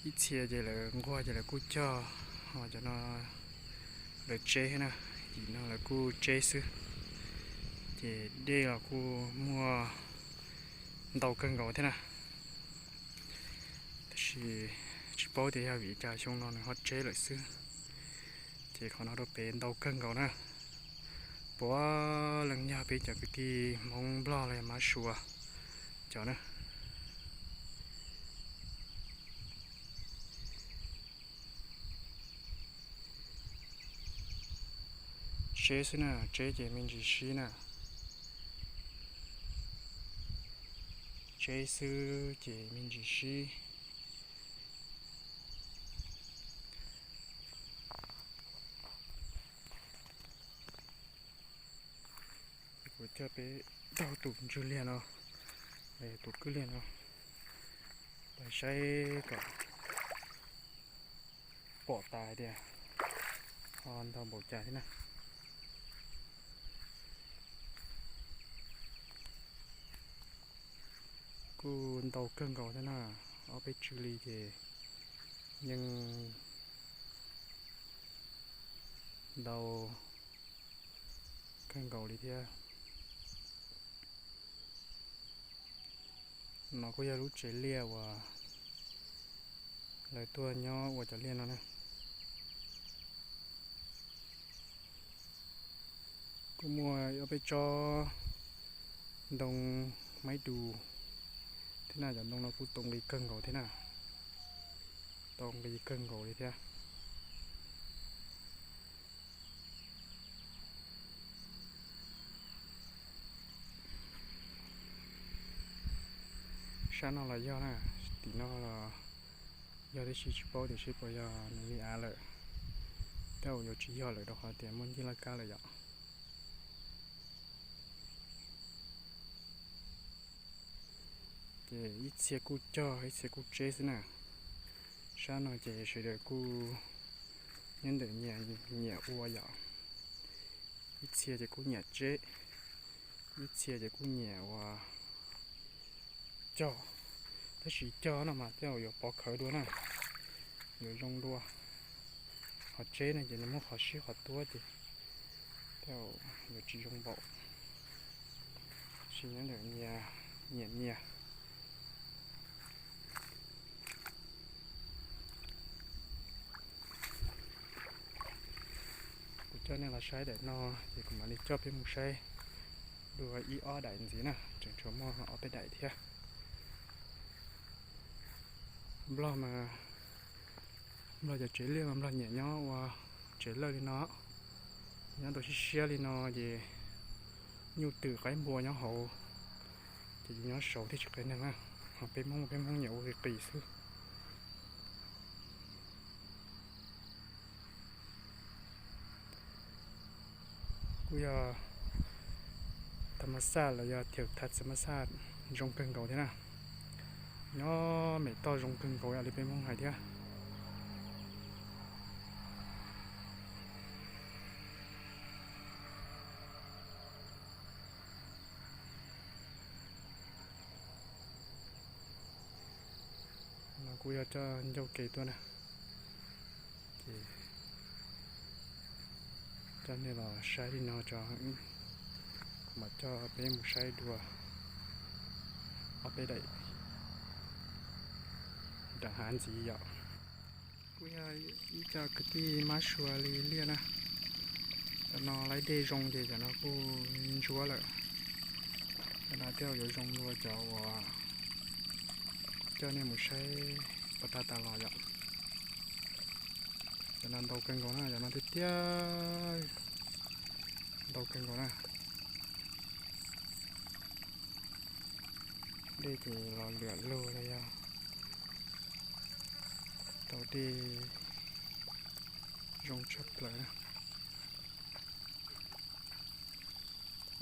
Ib txhia ces lawv nquag ces lawv kuj cog, ho cov no lawv tseb na, yim no lawv kuj tseb xwb. Ces dej los kuj muaj ntau kawg nkaus thiab na. Tab sis tsis paub tias yog vim cas xyoo no nws ho tseb lawm xwb. Ces qhov no rau pem ntau kawg nkaus na. Puav leej yog peb cov kwv tij Hmoob Nplog los yog Mab Suav cov na. Tseb xwb na, tseb ces me ntsis sib na. Tseb xwb ces me ntsis sib. Ces kuv coj peb taug tus ntswg liag no, tus kwj liag no, los saib kom pom tas hais tias ho ntau npaum cas thiab na. Kuj ntau kawg nkaus thiab na, ob peb tswv li ces yeej ntau kawg nkaus li thiab. No kuj yog lub tsev liaj uas lawv tuaj nyob ua cov liaj no na. Kuj muaj ob peb tsob ntoo maib dus thiab na, cov ntoo no kuj tau nqi kawg nkaus thiab na, tau nqi kawg nkaus li thiab. Sab no los yog na, tim no los yog tib si, tsis paub tias seb puas yog nws li av lawm. Tej zaum yuav tsis yog lawm rau qhov tias muaj ncig laj kab lawm yom. Ces ib txhia kuj cog ib txhia kuj tseb xwb na. Sab no ces sawv daws kuj nyob ntawm nyiam ua yom. Ib txhia ces kuj nyiam tseb, ib txhia ces kuj nyiam ua cog. Tab sis cog no mas tej zaum yuav pov khawv dua na, yuav zoo dua. Ho tseb no ces nws muaj qhov sib qhov tuab ces tej zaum yuav tsis zoo npaum. Tsis nyob ntawm nias, nyiam nias. Kuv coj nej los saib daim no, ces kuv mam li coj peb mus saib dua ib ob daim ntxiv na, tseem tshuav muaj ob peb daim thiab. Nplog mas, Nplog cov tsev liaj mas Nplog nyiam nyob ua tsev lawj li no, nyob tau siab siab li no ces nyuj twm qaib npua nyob hauv, ces yus nyob saud thiaj tsis qias neeg na. Ho peb Hmoob, peb Hmoob nyiam ua qis qis xwb. Kuj yog tham mas xaj los yog thiam tham txi mas xaj zoo kawg nkaus thiab na. Nyob mem toj zoo kawg nkaus yam li peb Hmoob hais thiab. No kuj yog coj ncauj ke tuaj na, ces coj nej los saib li no tso, kuv mam coj peb mus saib dua ob peb daim nram hav ntxiv yom. Kuj yog ib co kwv tij mab sua li liaj na. Cov no laib dej zoo ces cov no kuj ntsuab lawm. Cov no tej zaum yuav zoo dua cov uas coj nej mus saib pas tag tas los yom. Cov no ntau kawg nkaus na, cov no tiag tiag ntau kawg nkaus na. Dej ces los lwam lug los yog tau dej zoo tshaj plaws na.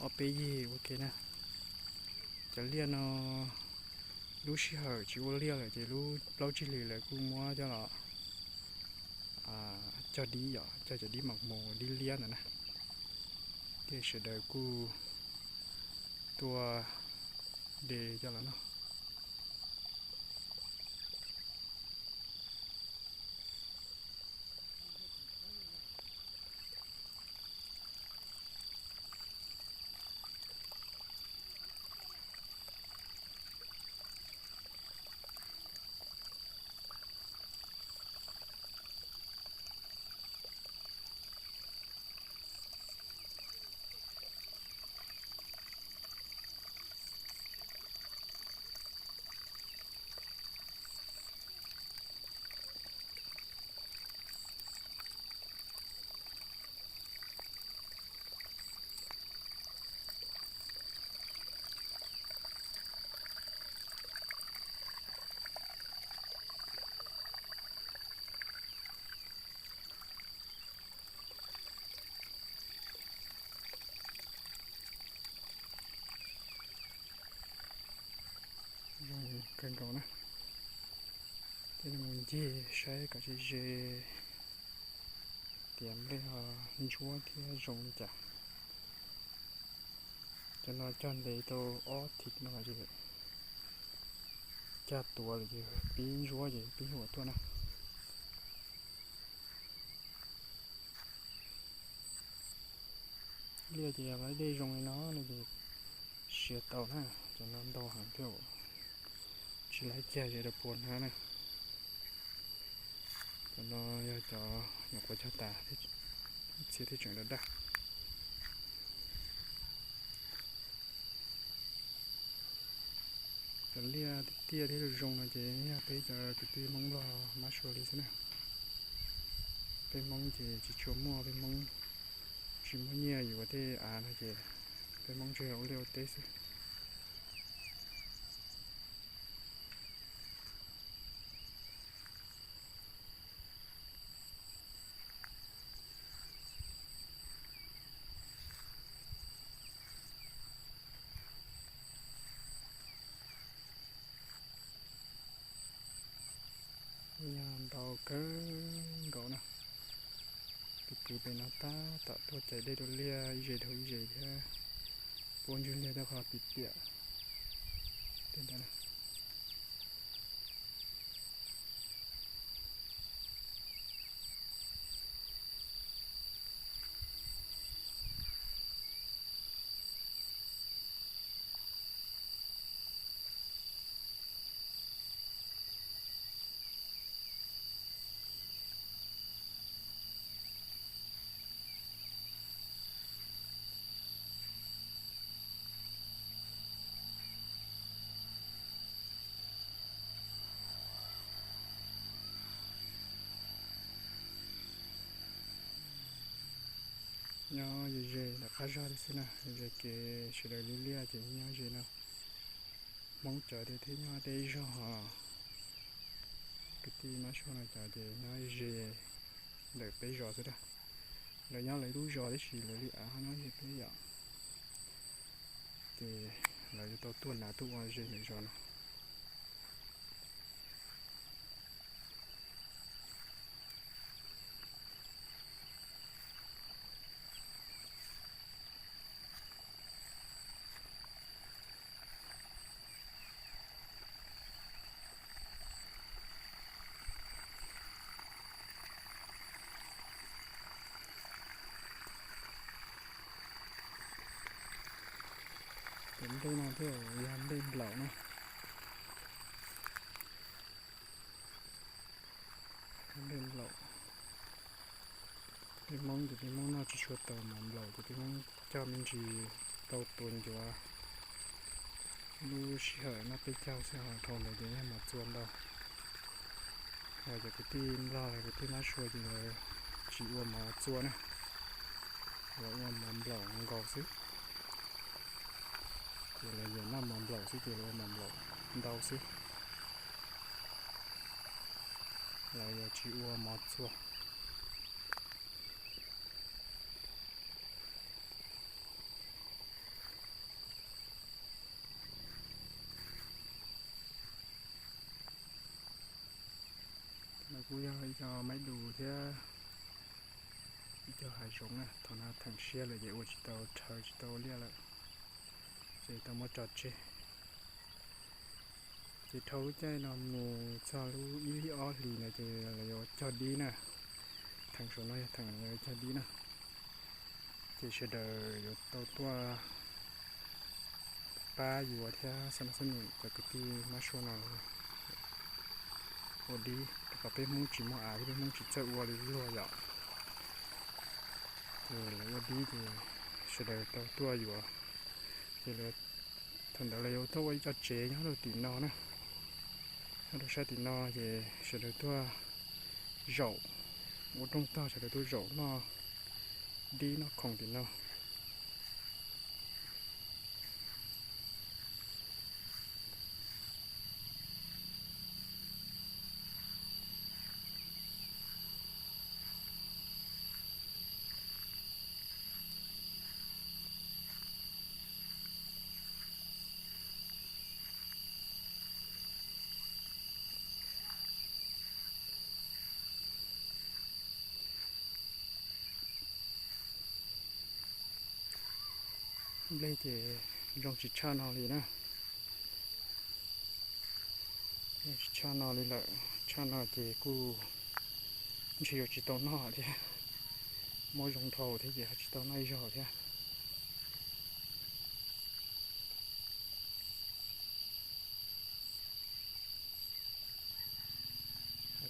Ob peb yig ua ke na. Cov liaj no lub sij hawm tsis ua liaj lawm ces lub plaub tsib hlis lawv kuj muab coj los cog dib yom, cog cov dib mam mus dib liab ntawd na. Ces sawv daws kuj tua de coj los noj. Zoo kawg nkaus na. Coj nej mus ncig saib kom ze ze tias nplej ho ntsuab thiab zoo li cas. Cov no cog ntev tau ob thiv no ces cag tuav lawm ces pib ntsuab ces pib huam tuaj na. Liaj ces yog laib dej zoo li no no ces siav tau na, cov no ntau heev thiab, tsis laib kiag ces rau puas hnab na. Cov no yog cov nyuam qhuav cog tas, ib txhia thiaj tseem daj daj. Cov liaj tiaj tiaj thiab zoo zoo no ces yog peb cov kwv tij Hmoob Nplog mab sua li xwb na. Peb Hmoob ces tsis tshua muaj, peb Hmoob tsis muaj nyiaj yuav tej av no ces peb Hmoob tsuas yog ua liaj ua teb xwb. Yog ntau kawg nkaus na. Tus kwv pem no tab tom tuaj cais dej rau liaj ib zes dhau ib zes thiab, puab ntswg liaj tej qhov piam piam tej ntawd na. Nyob ze ze ntawm qab zog li xwb na, ze kev sawv daws liab liab ces nyob ze no. Hmoob cov tias thiab nyob deb zog os. Kwv tij mab suab no cov ces nyob ze ntawm peb zos xwb na. Lawv nyob lawv lub zos tab sis lawv li av ho nyob ze peb yom. Ces lawv yuav tau tuaj nav tuaj ua ze ntawm zos no. Cov nplej no thiaj yog nplej nplaum na. Nplej nplaum. Peb Hmoob ces peb Hmoob noj tsis tshua tau mov nplaum ces peb Hmoob coj me ntsis tau tua ncuav lub sij hawm noj peb caug xwb, ho dhau ntawd ces yog mov txua ntau. Ho cov kwv tij Nplog los kwv tij mab suav ces lawv tsis ua mov txua na, lawv ua mov nplaum nkaus xwb. Ces lawv yam noj mov nplaum xwb ces lawv ua mov nplaum ntau xwb, lawv yuav tsis ua mov txua. No kuj yog ib co maib dus thiab ib co hav zoov na, thaum no theem siab lawm ces ua tsis tau, rhawv tsis tau liaj lawm, ces tau muab tso tseg. Ces dhau lub caij no mus txog lub ib ob hlis no ces lawv yuav cog dib na. Theem saum no yog theem lawv cog dib na. Ces sawv daws yuav tau tuaj pab yuav thiab xa noj xab num cov kwv tij mab suav no ua dib rau qhov peb Hmoob tsis muaj av thiab peb Hmoob tsis txawj ua li luag yom. Ces lawv ua dib ces sawv daws tau tuaj yuav. Ces thaum ntawd lawv yuav tuaj ua ib co tsev nyob rau tim no na. Nyob rau sab tim no ces sawv daws tuaj zaum, ua rooj tog sawv daws tuaj zaum noj dib noj khoom tim no. Nplej ces zoo tsis tshaj no li na. Tsis tshaj no li lawm, tshaj no ces kuj ntshe yuav tsis tau noj thiab. Muab zoo dhau thiab ces ho tsis tau noj ib zaug thiab.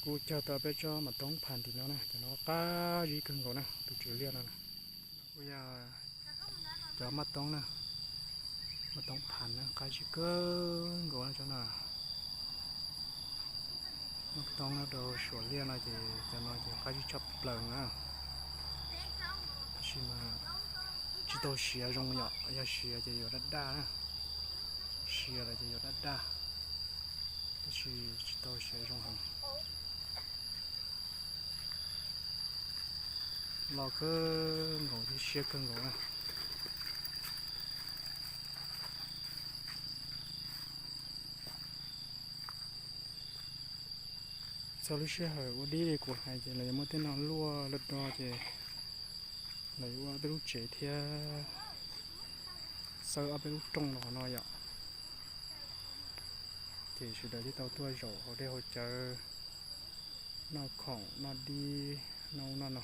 Kuj cog tau peb tsob mas toob phas tim no na, cov no qab zib kawg nkaus na, tus tswv liaj no na. Kuj yog cov maj toob na, maj toob phas na, qab zib kawg nkaus na tsob no. Maj toob nyob rau suam liaj no ces cov no ces qab zib tshaj plaws na. Tab sis mas tsis tau siav zoo yom, yog siav ces yuav daj daj na. Siav lawm ces yuav daj daj, tab sis tsis tau siav zoo heev. Loj kawg nkaus thiab siab kawg nkaus na. Txog lub sij hawm ua dib li kuv hais ces lawv yuav muab tej no luaj luaj do ces lawv yuav ua ob peb lub tsev thiab xawb ob peb lub rooj los no yom. Ces sawv daws thiaj tau tuaj zaum haus dej haus cawv, noj khoom noj dib, noj ub noj no.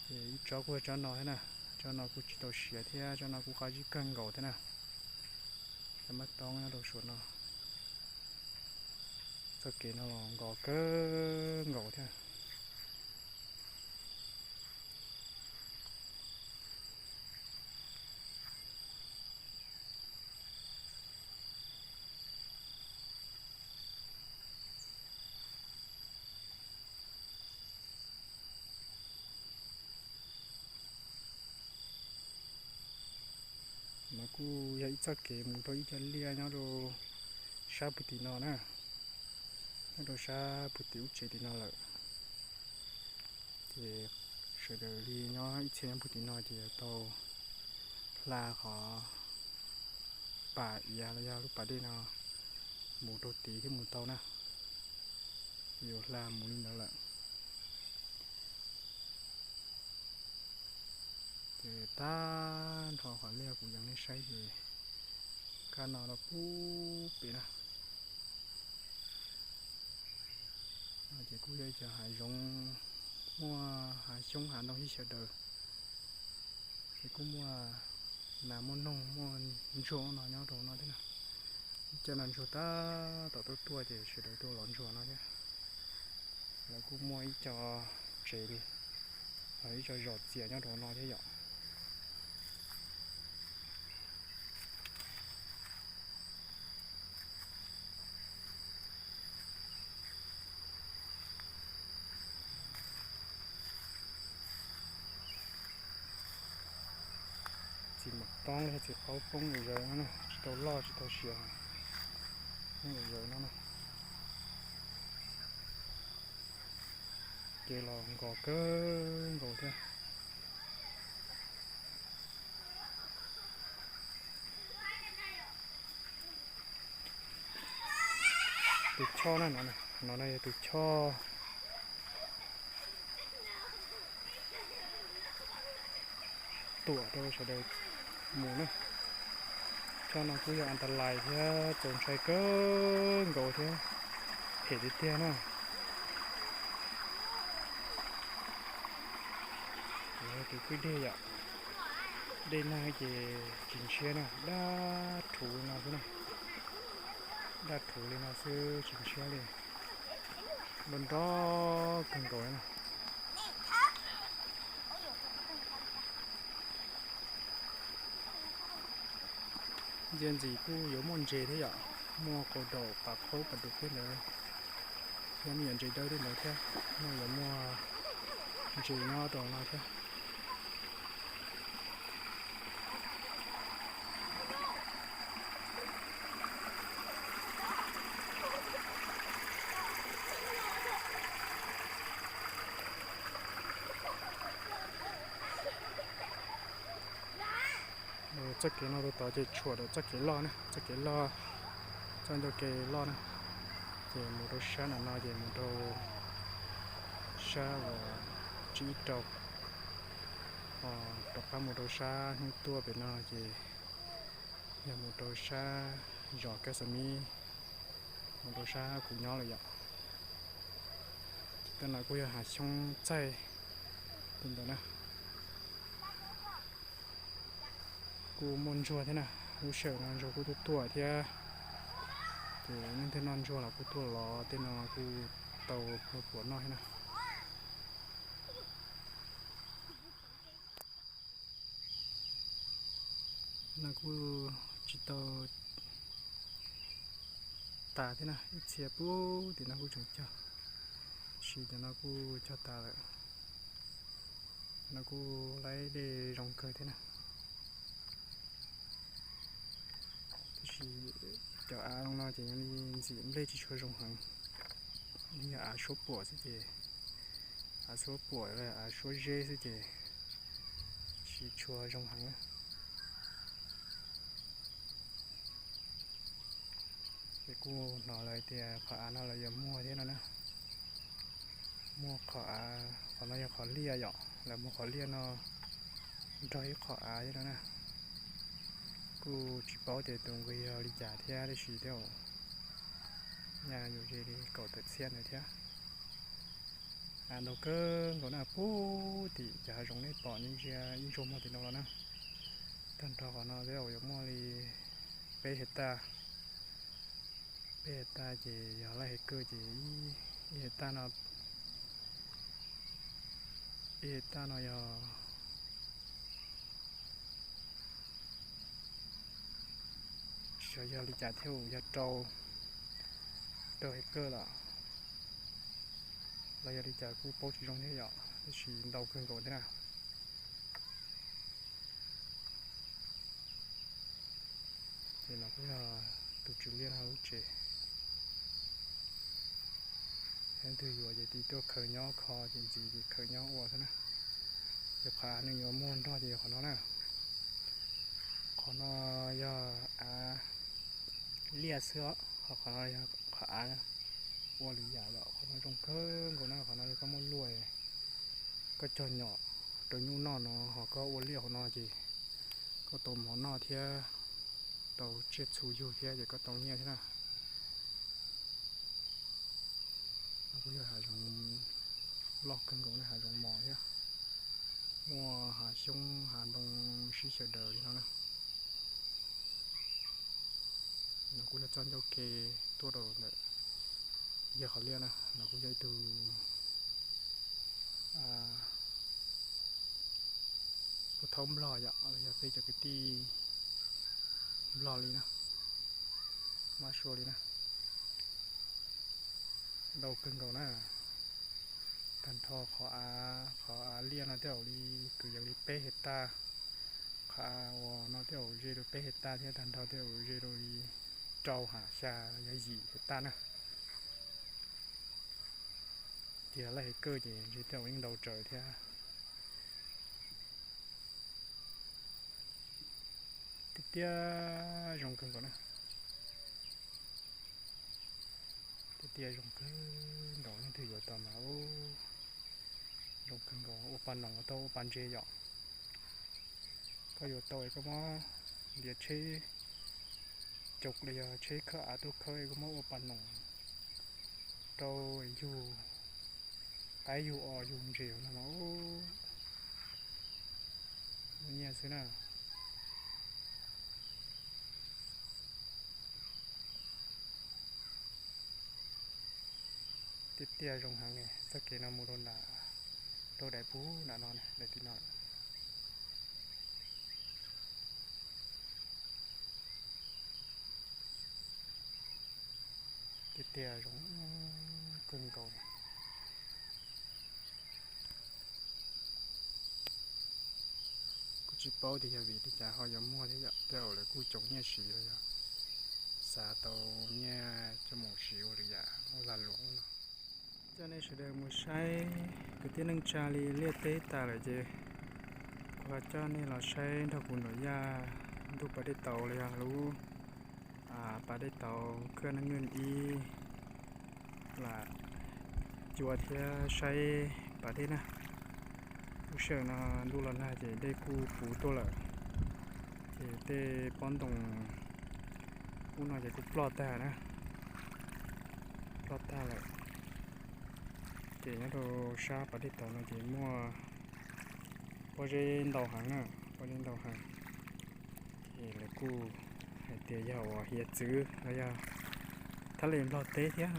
Ces ib tsob kuj yog tsob no thiab na, tsob no kuj tsis tau siav thiab, tsob no kuj qab zib kawg nkaus thiab na. Cov maj toob nyob rau suam no, txoj kev no los nkos kawg nkaus thiab. Kuj yog ib txoj kev mus rau ib co liaj nyob rau sab puag tim no na, nyob rau sab puag tim ub tsev tim no lawm. Ces sawv daws li nyob ib txhia nyob puag tim no ces yuav tau hla qhov pas iav los yog lub pas dej no mus rau tid thiaj mus tau na. Yuav hla mus li ntawd lawm. Ces tag nrho qhov liaj kuv yees nej saib ces kab no rau pub pem na. No ces kuj yog ib co hav zoov, muaj hav xyoob hav ntoo ib sawv daws. Ces kuj muaj nas muaj noog muaj ntsuag no nyob rau no thiab na. Ib co no ntsuag tab tom tuaj tuaj ces sawv daws tuaj lov ntsuag no thiab. Lawv kuj muaj ib co tsev li, ib co zos txias nyob rau no thiab yom. Txiv mom poob li txiv qaub poob ua zaws no na, tsis tau loj tsis tau siav, poob ua zaws no na. Ces los nkos kawg nkaus thiab. Tus choj na, no no yog tus choj tuam rau sawv daws mus na. Choj no kuj yog an ta lais thiab txaus ntshai kawg nkaus thiab phem tiag tiag na. Tus kwj deg yom, dej nag ces tsis ntshiab na, daj rhuv li no xwb na. Daj rhuv li no xwb tsis ntshiab li. Nrov nrov kawg nkaus na. Ntsia ntxim kuj yuav muaj ntses thiab yom, muaj qau daum pas qhaub pas dum tej ntawd, thiab me nyuam ntses dawb tej ntawd thiab, no yuav muaj ntses nyob rau no thiab. Txoj kev no rau tod ces tshuam rau txoj kev loj na, txoj kev loj, txoj ncauj ke loj na. Ces mus rau sab nram no ces mus rau sab uas tsib ib rau, rov qab mus rau sab hnub tuaj pem no ces yog mus rau sab zos Kab Xas Mib, mus rau sab kuv nyob lawm yom. Tej no kuj yog hav xyoob txaij li ntawd na. Kuj muaj ntsuag thiab na, lub sij hawm no ntsuag kuj tuaj tuaj thiab. Ces nej tej noj ntsuag los kuj tuaj lov tej no kuj tau puas noj thiab na. No kuj tsis tau tas thiab na, ib txhia puag tim no kuj tseem cog, tab sis cov no kuj cog tas lawm. Cov no kuj laib dej zoo kawg thiab na. Tab sis cov av no ces yog li ntxim nplej tsis tshua zoo heev, yog av suab puam xwb ces, av suab puam los av suab zeb xwb ces tsis tshua zoo heev na. Ces kuj hnov lawv tias qhov av no lawv yuav muag thiab no na. Muag qhov av, qhov no yog qhov liaj yom, lawv muag qhov liaj no nrog ib qhov av thiab no na. Kuj tsis paub tias tus nqi yog li cas thiab, tab sis tej zaum nyaj yuav ze li kaum tawm txhiab ntawd thiab. Av ntau kawg nkaus na, puag tim cov hav zoov nej pom ntsia ib ntsuag muag tim no los na. Tag nrho qhov no tej zaum yuav muaj li peb hais taj, peb hais taj ces yog laij hais kaj ces ib hais taj no, ib hais taj no yog, xyov yog li cas thiab, yog rau, rau hais kaj los, los yog li cas kuj paub tsis zoo thiab yom, tab sis ntau kawg nkaus thiab na. Ces no kuj yog tus tswv liaj no lub tsev. Leej twg yuav ces tig tuaj khaws nyob kho ces ntxiv ces khaws nyob ua xwb na. Ces qhov av nws yuav muag nrog ces yog qhov no na. Qhov no yog av liaj xwb os, ho qhov no yog qhov av ua lwm yam yom. Qhov no zoo kawg nkaus na, qhov no yog koj muab luaj, koj cog nyom rau nyuj noj no ho koj ua liaj hauv no ces koj tau mov noj thiab tau tsiaj txhu yug thiab ces koj tau nyiaj thiab na. No kuj yog hav zoov loj kawg nkaus na, hav zoov mos thiab, muaj hav xyoob hav ntoo sib xyaw daws li no na. No kuj yog txoj ncauj ke tuaj rau ntawm yawg qhov liaj na. No kuj yog ib tug pub thaub nplog yom, los yog peb cov kwv tij nplog li na, mab sua li na. Ntau kawg nkaus na. Tag nrho qhov av, qhov av liaj no tej zaum li kwv yees li peb hej taj. Qhov av uas no tej zaum ze rau peb hej taj thiab, tag nrho tej zaum ze rau li rau ha xya los yog yim hej taj na. Tiag laj hev kawj ces ntshe tej zaum yeej ntau tsawv thiab. Tiag tiag zoo kawg nkaus na. Tiag tiag zoo kawg nkaus, leej twg yuav tau mas zoo kawg nkaus, ua pa noos tau ua pa ntse yom. Koj yuav tau es koj muab ntiav tsheb caum los yog tsheb khawb av tuaj khawb es koj muab ua pa noos rau yug qaib yug os yug ntses no mas muaj nyiaj xwb na. Tiag tiag zoo heev, txoj kev no mus rau nram, rau daim pub nram no, daim tim no. Tiag tiag zoo kawg nkaus. Kuj tsis paub tias yog vim li cas ho yuav muag thiab yom, tej zaum lawv kuj tsoom nyiaj siv los yog xav tau nyiaj coj mus siv ua lwm yam ua lag luam no. Coj nej sawv daws mus saib kwv tij neej tsa li liaj teb tas lawm ces kuv ho coj nej los saib nrog kuv nram yaj ntuj pas dej tauv los yog lub pas dej tauv khwj neej nws ib lam cua thiab saib pas dej na. Lub sij hawm no ntuj los nag ces dej kuj puv tuaj lawm, ces tej pob ntoo ub no ces kuj ploj tag na, ploj tag lawm. Ces nyob rau sab pas dej tauv no ces muaj pob zeb ntau heev na, pob zeb ntau heev. Ces lawv kuj hais tias yog uas hiav txwv los yog thaj les nplog teb thiab.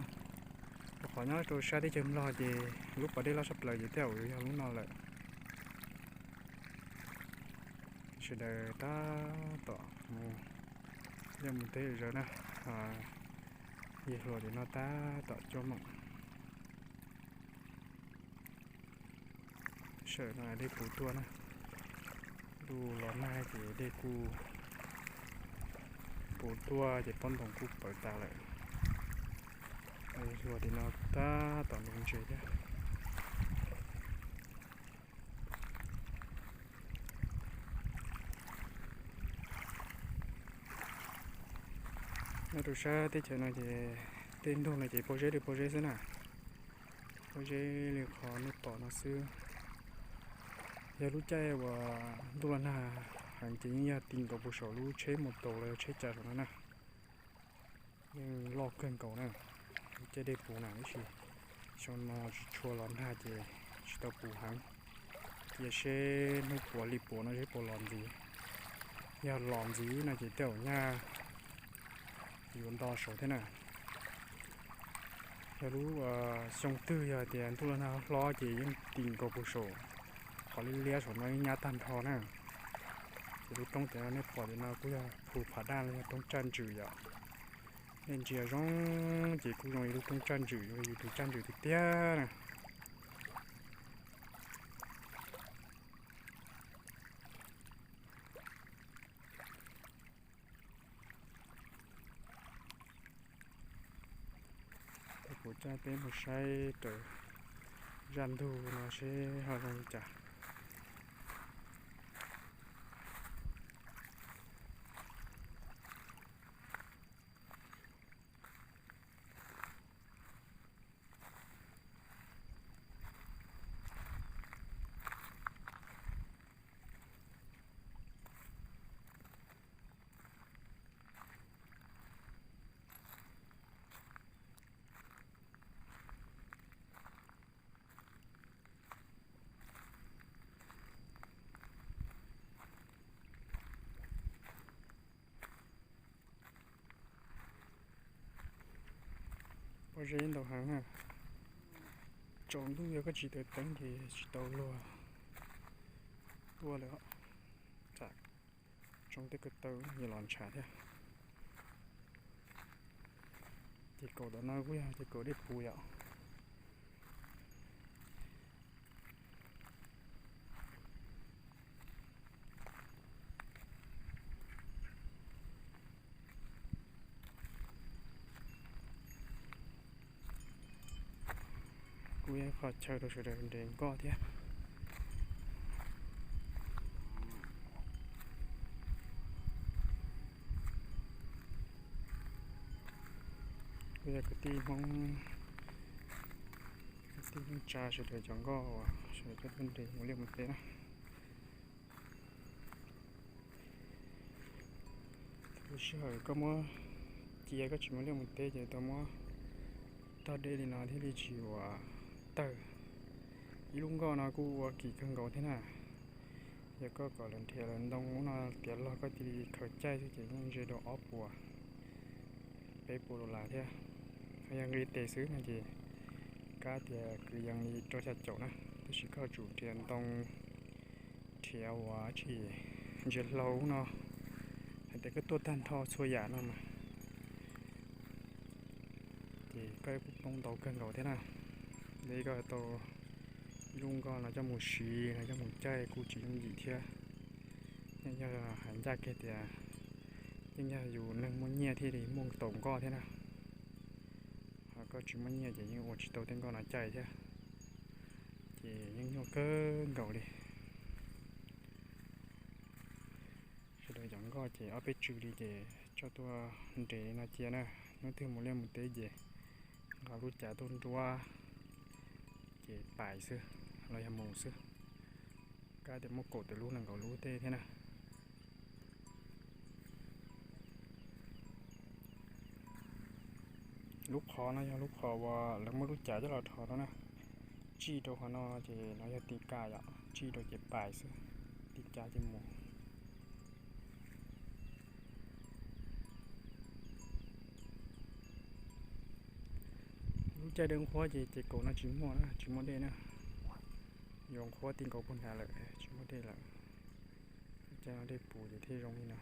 Rau qhov nyob rau sab teb chaws nplog ces lub pas dej loj tshaj plaws ces tej zaum yog lub no lawm. Sawv daws tab tom mus liaj mus teb zawv na, yawg hluas tim no tab tom coj moom. Sawm no dej puv tuaj na, ntuj los nag ces dej kuj puv tuaj ces pob ntoo kuj pawv tas lawm. Yawg hluas tim no tab tom nuv ntses thiab. Nyob rau sab teb chaws no ces tej ntug no ces pob zeb li pob zeb xwb na, pob zeb li qhov nej pom no xwb. Yog lub caij uas ntuj los nag heev ces yeej yog ti nkaus puag saum lub tsheb mus taus los yog tsheb cas saum no na. Yeej loj kawg nkaus na, lub caij dej puv na, tab sis xyoo no tsis tshua los nag ces tsis tau puv heev. Cia seb hnub puav hli puav no seb puas los ntxiv. Yog los ntxiv no ces tej zaum nyaj yuav nto saud thiab na. Yog lub xyoo twg yog hais tias ntuj los nag hlob ces yeej ti nkaus puag saum qhov liab liab saum no yeej nyab tag nrho na. Ces lub roob tim no nej pom tim no kuj yog phu phav daj los yog roob tsaj ntsws yom. Nej ntsia zoo ces kuj zoo li lub roob tsaj ntsws, zoo li yus tus tsaj ntsws tiag tiag na. Coj peb mus saib raws zaj ntug no seb ho zoo li cas. Pob zeb ntau heev na. Tsaus ntuj yog koj tsis taws teeb ces tsis tau luag tuaj lawm. Tsam tsoo tej ko taw nws los ntshav thiab. Ces kaum tom no kuj yog ces kaum dej puv yom. Kuj yog qhov chaw rau sawv daws nres nkoj thiab. Kuj yog kwv tij Hmoob, kwv tij neej tsa sawv daws cov nkoj uas sawv daws coj tuaj nres mus liaj mus teb na. Lub sij hawm koj muab cia koj tsis mus liaj mus teb ces tau muab tog dej li no thiaj li tsis ua tawg. Ib lub nkoj no kuj ua kim kawg nkaus thiab na. Yog koj kom lawv nrhiav lawv ntoo ub no tiav log koj cia li khaws caij xwb ces yeej ze rau ob puas peb puas dollar thiab. Ho yog nqi tes xwb no ces kab tias kwv yees li rau xya caum na, tab sis koj tsum nrhiav ntoo, nrhiav ua tsis ntsiav hlau ub no, hais tias koj tuaj tag nrho txhua yam no mas ces koj kuj poob ntau kawg nkaus thiab na. Li koj tau ib lub nkoj no coj mus siv no coj mus caij kuj tsis yooj yim thiab. Yeej yog hais ncaj kiag tias yeej yog yus neeg muaj nyiaj thiaj li muaj tau nkoj thiab na. Ho koj tsis muaj nyiaj ces yeej ua tsis tau tej nkoj no caij thiab. Ces yeej nyuaj kawg nkaus li. Sawv daws cov nkoj ces ob peb tswm li ces tso tuaj nres li no cia na. Hnub twg mus liaj mus teb ces nqa lub cav tuaj nruab ces pais xwb los yog mus xwb. Kab tias muaj kaum tawm lub nees nkaum lub tej thiab na. Lub qhov no yog lub qhov uas lawv muab lub cav coj los rho rau na. Tsij rau qhov no ces no yog ti ka yom, tsij rau ces pais xwb, ti ka ces mus. Lub caij dej nqhuab ces ces kaum no tsis muaj na, tsis muaj dej na. Yuav nqhuab ti nkaus puag nrad lawm tsis muaj dej lawm. Lub caij no dej puv ces thiaj zoo li no.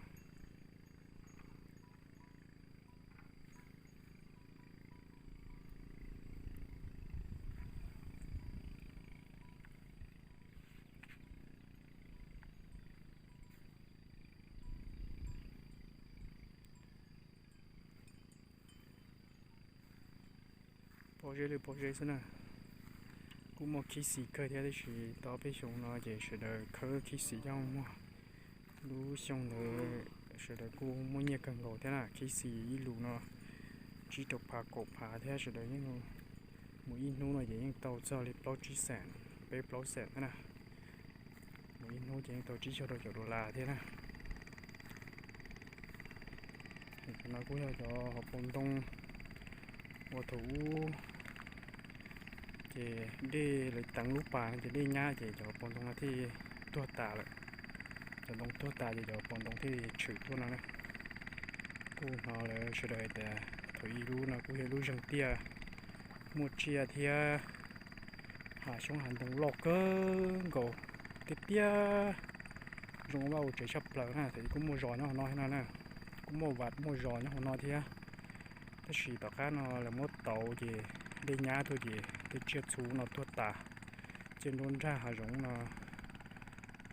Pob zeb li pob zeb xwb na. Kuj muaj khib xis kawg thiab, tab sis tau peb xyoo no ces sawv daws khawb khib xis coj muag. Lub xyoo ntawd sawv daws kuj muaj nyiaj kawg nkaus thiab na, khib xis ib lus no tsib rau phav kaum phav thiab, sawv daws yeej mus ib hnub no ces yeej tau txog li plaub tsib xees, peb plaub xees thiab na. Mus ib hnub ces yeej tau tsib caug rau caum dollar thiab na. Cov no kuj yog cov hauv paus ntoo uas thaum ub ces dej lawv teev lub pas no ces dej nyab ces cov hauv paus ntoo no thiaj tuag tas lawm. Cov ntoo tuag tas ces cov hauv paus ntoo thiaj tshwm tuaj no na. Kuj hnov lawv sawv daws hais tias thaum ub lub no kuj yog lub zeeg tiaj muaj tsiaj thiab hav xyoob hav ntoo loj kawg nkaus tiag tiag, zoo vaj ua tsev tshaj plaws na. Thaum ub kuj muaj zos nyob hauv no thiab no na, kuj muaj vaj muaj zos nyob hauv no thiab. Tab sis tom qab no lawv muab tauv ces dej nyab tuaj ces tej tsiaj txhu no tuag tas, tsiaj nruab nrag hav zoov no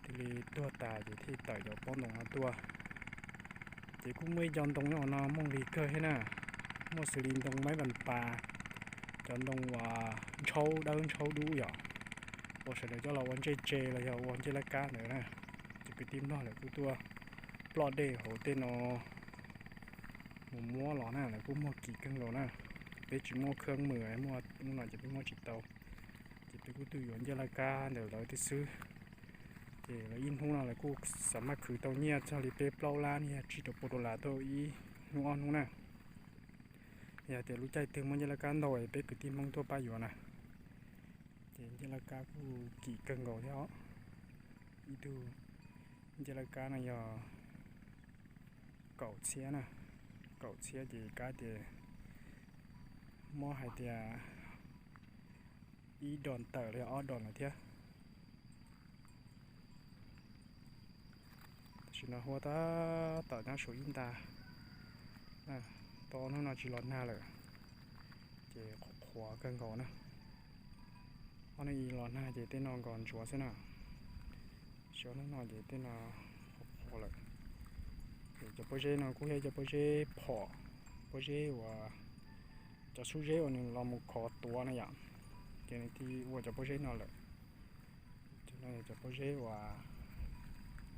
thiaj li tuag tas ces thiaj tawm cov pob ntoo no tuaj. Ces kuj muaj ib co ntoo nyob hauv no muaj lig kawg thiab na, muaj xws li ntoo maib vas pas, cov ntoo uas ntshaub dawb ntshaub dub yom, uas sawv daws coj los ua ntsej tse los yog ua ncej laj kab ntawd na. Ces kwv tij Nplog lawv kuj tuaj ploj dej hauv tej no mus muab los na, lawv kuj muag kim kawg nkaus na. Peb tsis muaj khab mws, muaj hnub no ces peb muab tsis tau, ces peb kuj tuaj yuav ncej laj kab ntawm lawv tej xwb. Ces lawv ib hnub no lawv kuj xam maj khwv tau nyiaj txog li peb plaub lab yog tsib rau pua dollar tau ib hnub ob hnub na. Yog tias lub caij twg muaj ncej laj kab ntau es peb kwv tij Hmoob tuaj pab yuav na. Ces ncej laj kab kuj kim kawg nkaus thiab os. Ib tug ncej laj kab no yog kaum txhiab na, kaum txhiab ces kab ces muab hais tias ib dos tawm los yog ob dos lawm thiab. Tam sim no huab tab tom nyob saum ib nta, tau hnub no tsis los nag lawm, ces qhuav qhuav kawg nkaus na. Ob hnub ib los nag ces tej no nkos ntsuav xwb na, xyov hnub no ces tej no qhuav qhuav lawm. Ces cov pob zeb no kuj yog cov pob zeb phom, pob zeb uas cov sub zeb uas nws los mus khov tuav na yom, ces nws thiaj ua cov pob zeb no lawm. Cov no yog cov pob zeb uas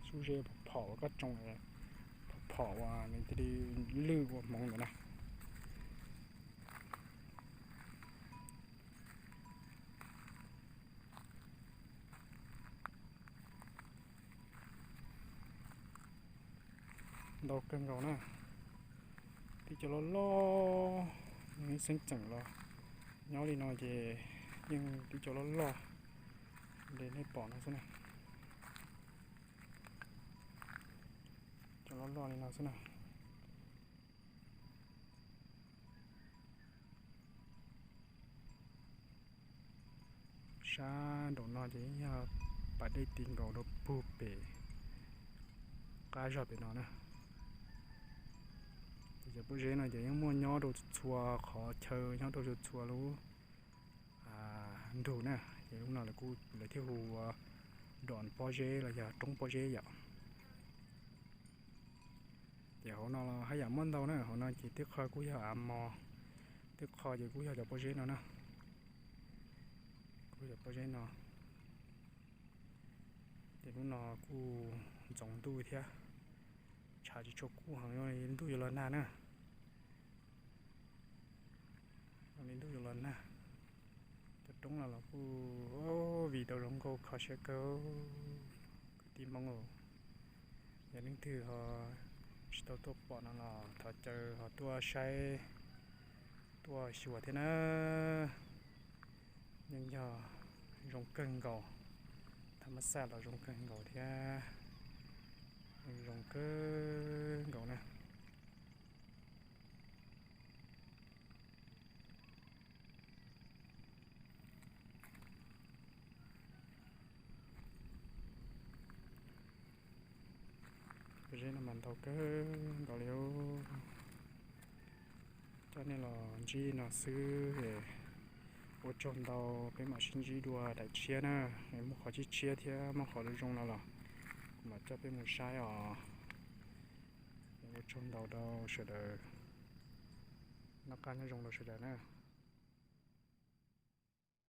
sub zeb phom uas koj tsoo, phom uas nws thiaj li lwj ua hmoov ntawd na. Ntau kawg nkaus na. Tib co loj loj, ib xeeb txheem los nyob li no ces yeej tib co loj loj li nej pom no xwb na. Co loj loj li no xwb na. Sab nraum no ces yog pas dej ti nkaus rau puag pem qab zog pem no na. Ces cov pob zeb no ces yeej muaj nyob rau txhua qhov chaw, nyob rau txhua lub ntug na. Ces lub no lawv thiaj hu ua dom pob zeb los yog roob pob zeb yom. Ces hauv no los haj yam muaj ntau na, hauv no ces tib qho kuj yog av mos, tib qho ces kuj yog cov pob zeb no na. Kuj yog pob zeb no. Ces lub no kuj ntxoov ntuj thiab, tshav tsis tshua kub heev, ntuj yuav los nag na. Ntuj yuav los nag. Cov roob no los kuj vim tau zoo nkauj kho siab kawg. Kwv tij Hmoob, yog leej twg ho tsis tau tuaj pom no los thov caw ho tuaj saib, tuaj xyuas thiab na. Yeej yog zoo kawg nkaus, tham mas xaj los zoo kawg nkaus thiab, zoo kawg nkaus na. Pob zeb no mas ntau kawg nkaus li. Coj nej los ntsib no xwb, ua tsaug ntau, peb mam sib ntsib dua daim tshiab na. Muaj qhov tshiab tshiab thiab muaj qhov zoo zoo no los kuv mam coj peb mus saib os. Ua tsaug ntau rau sawv daws, noj qab nyob zoo rau sawv daws na.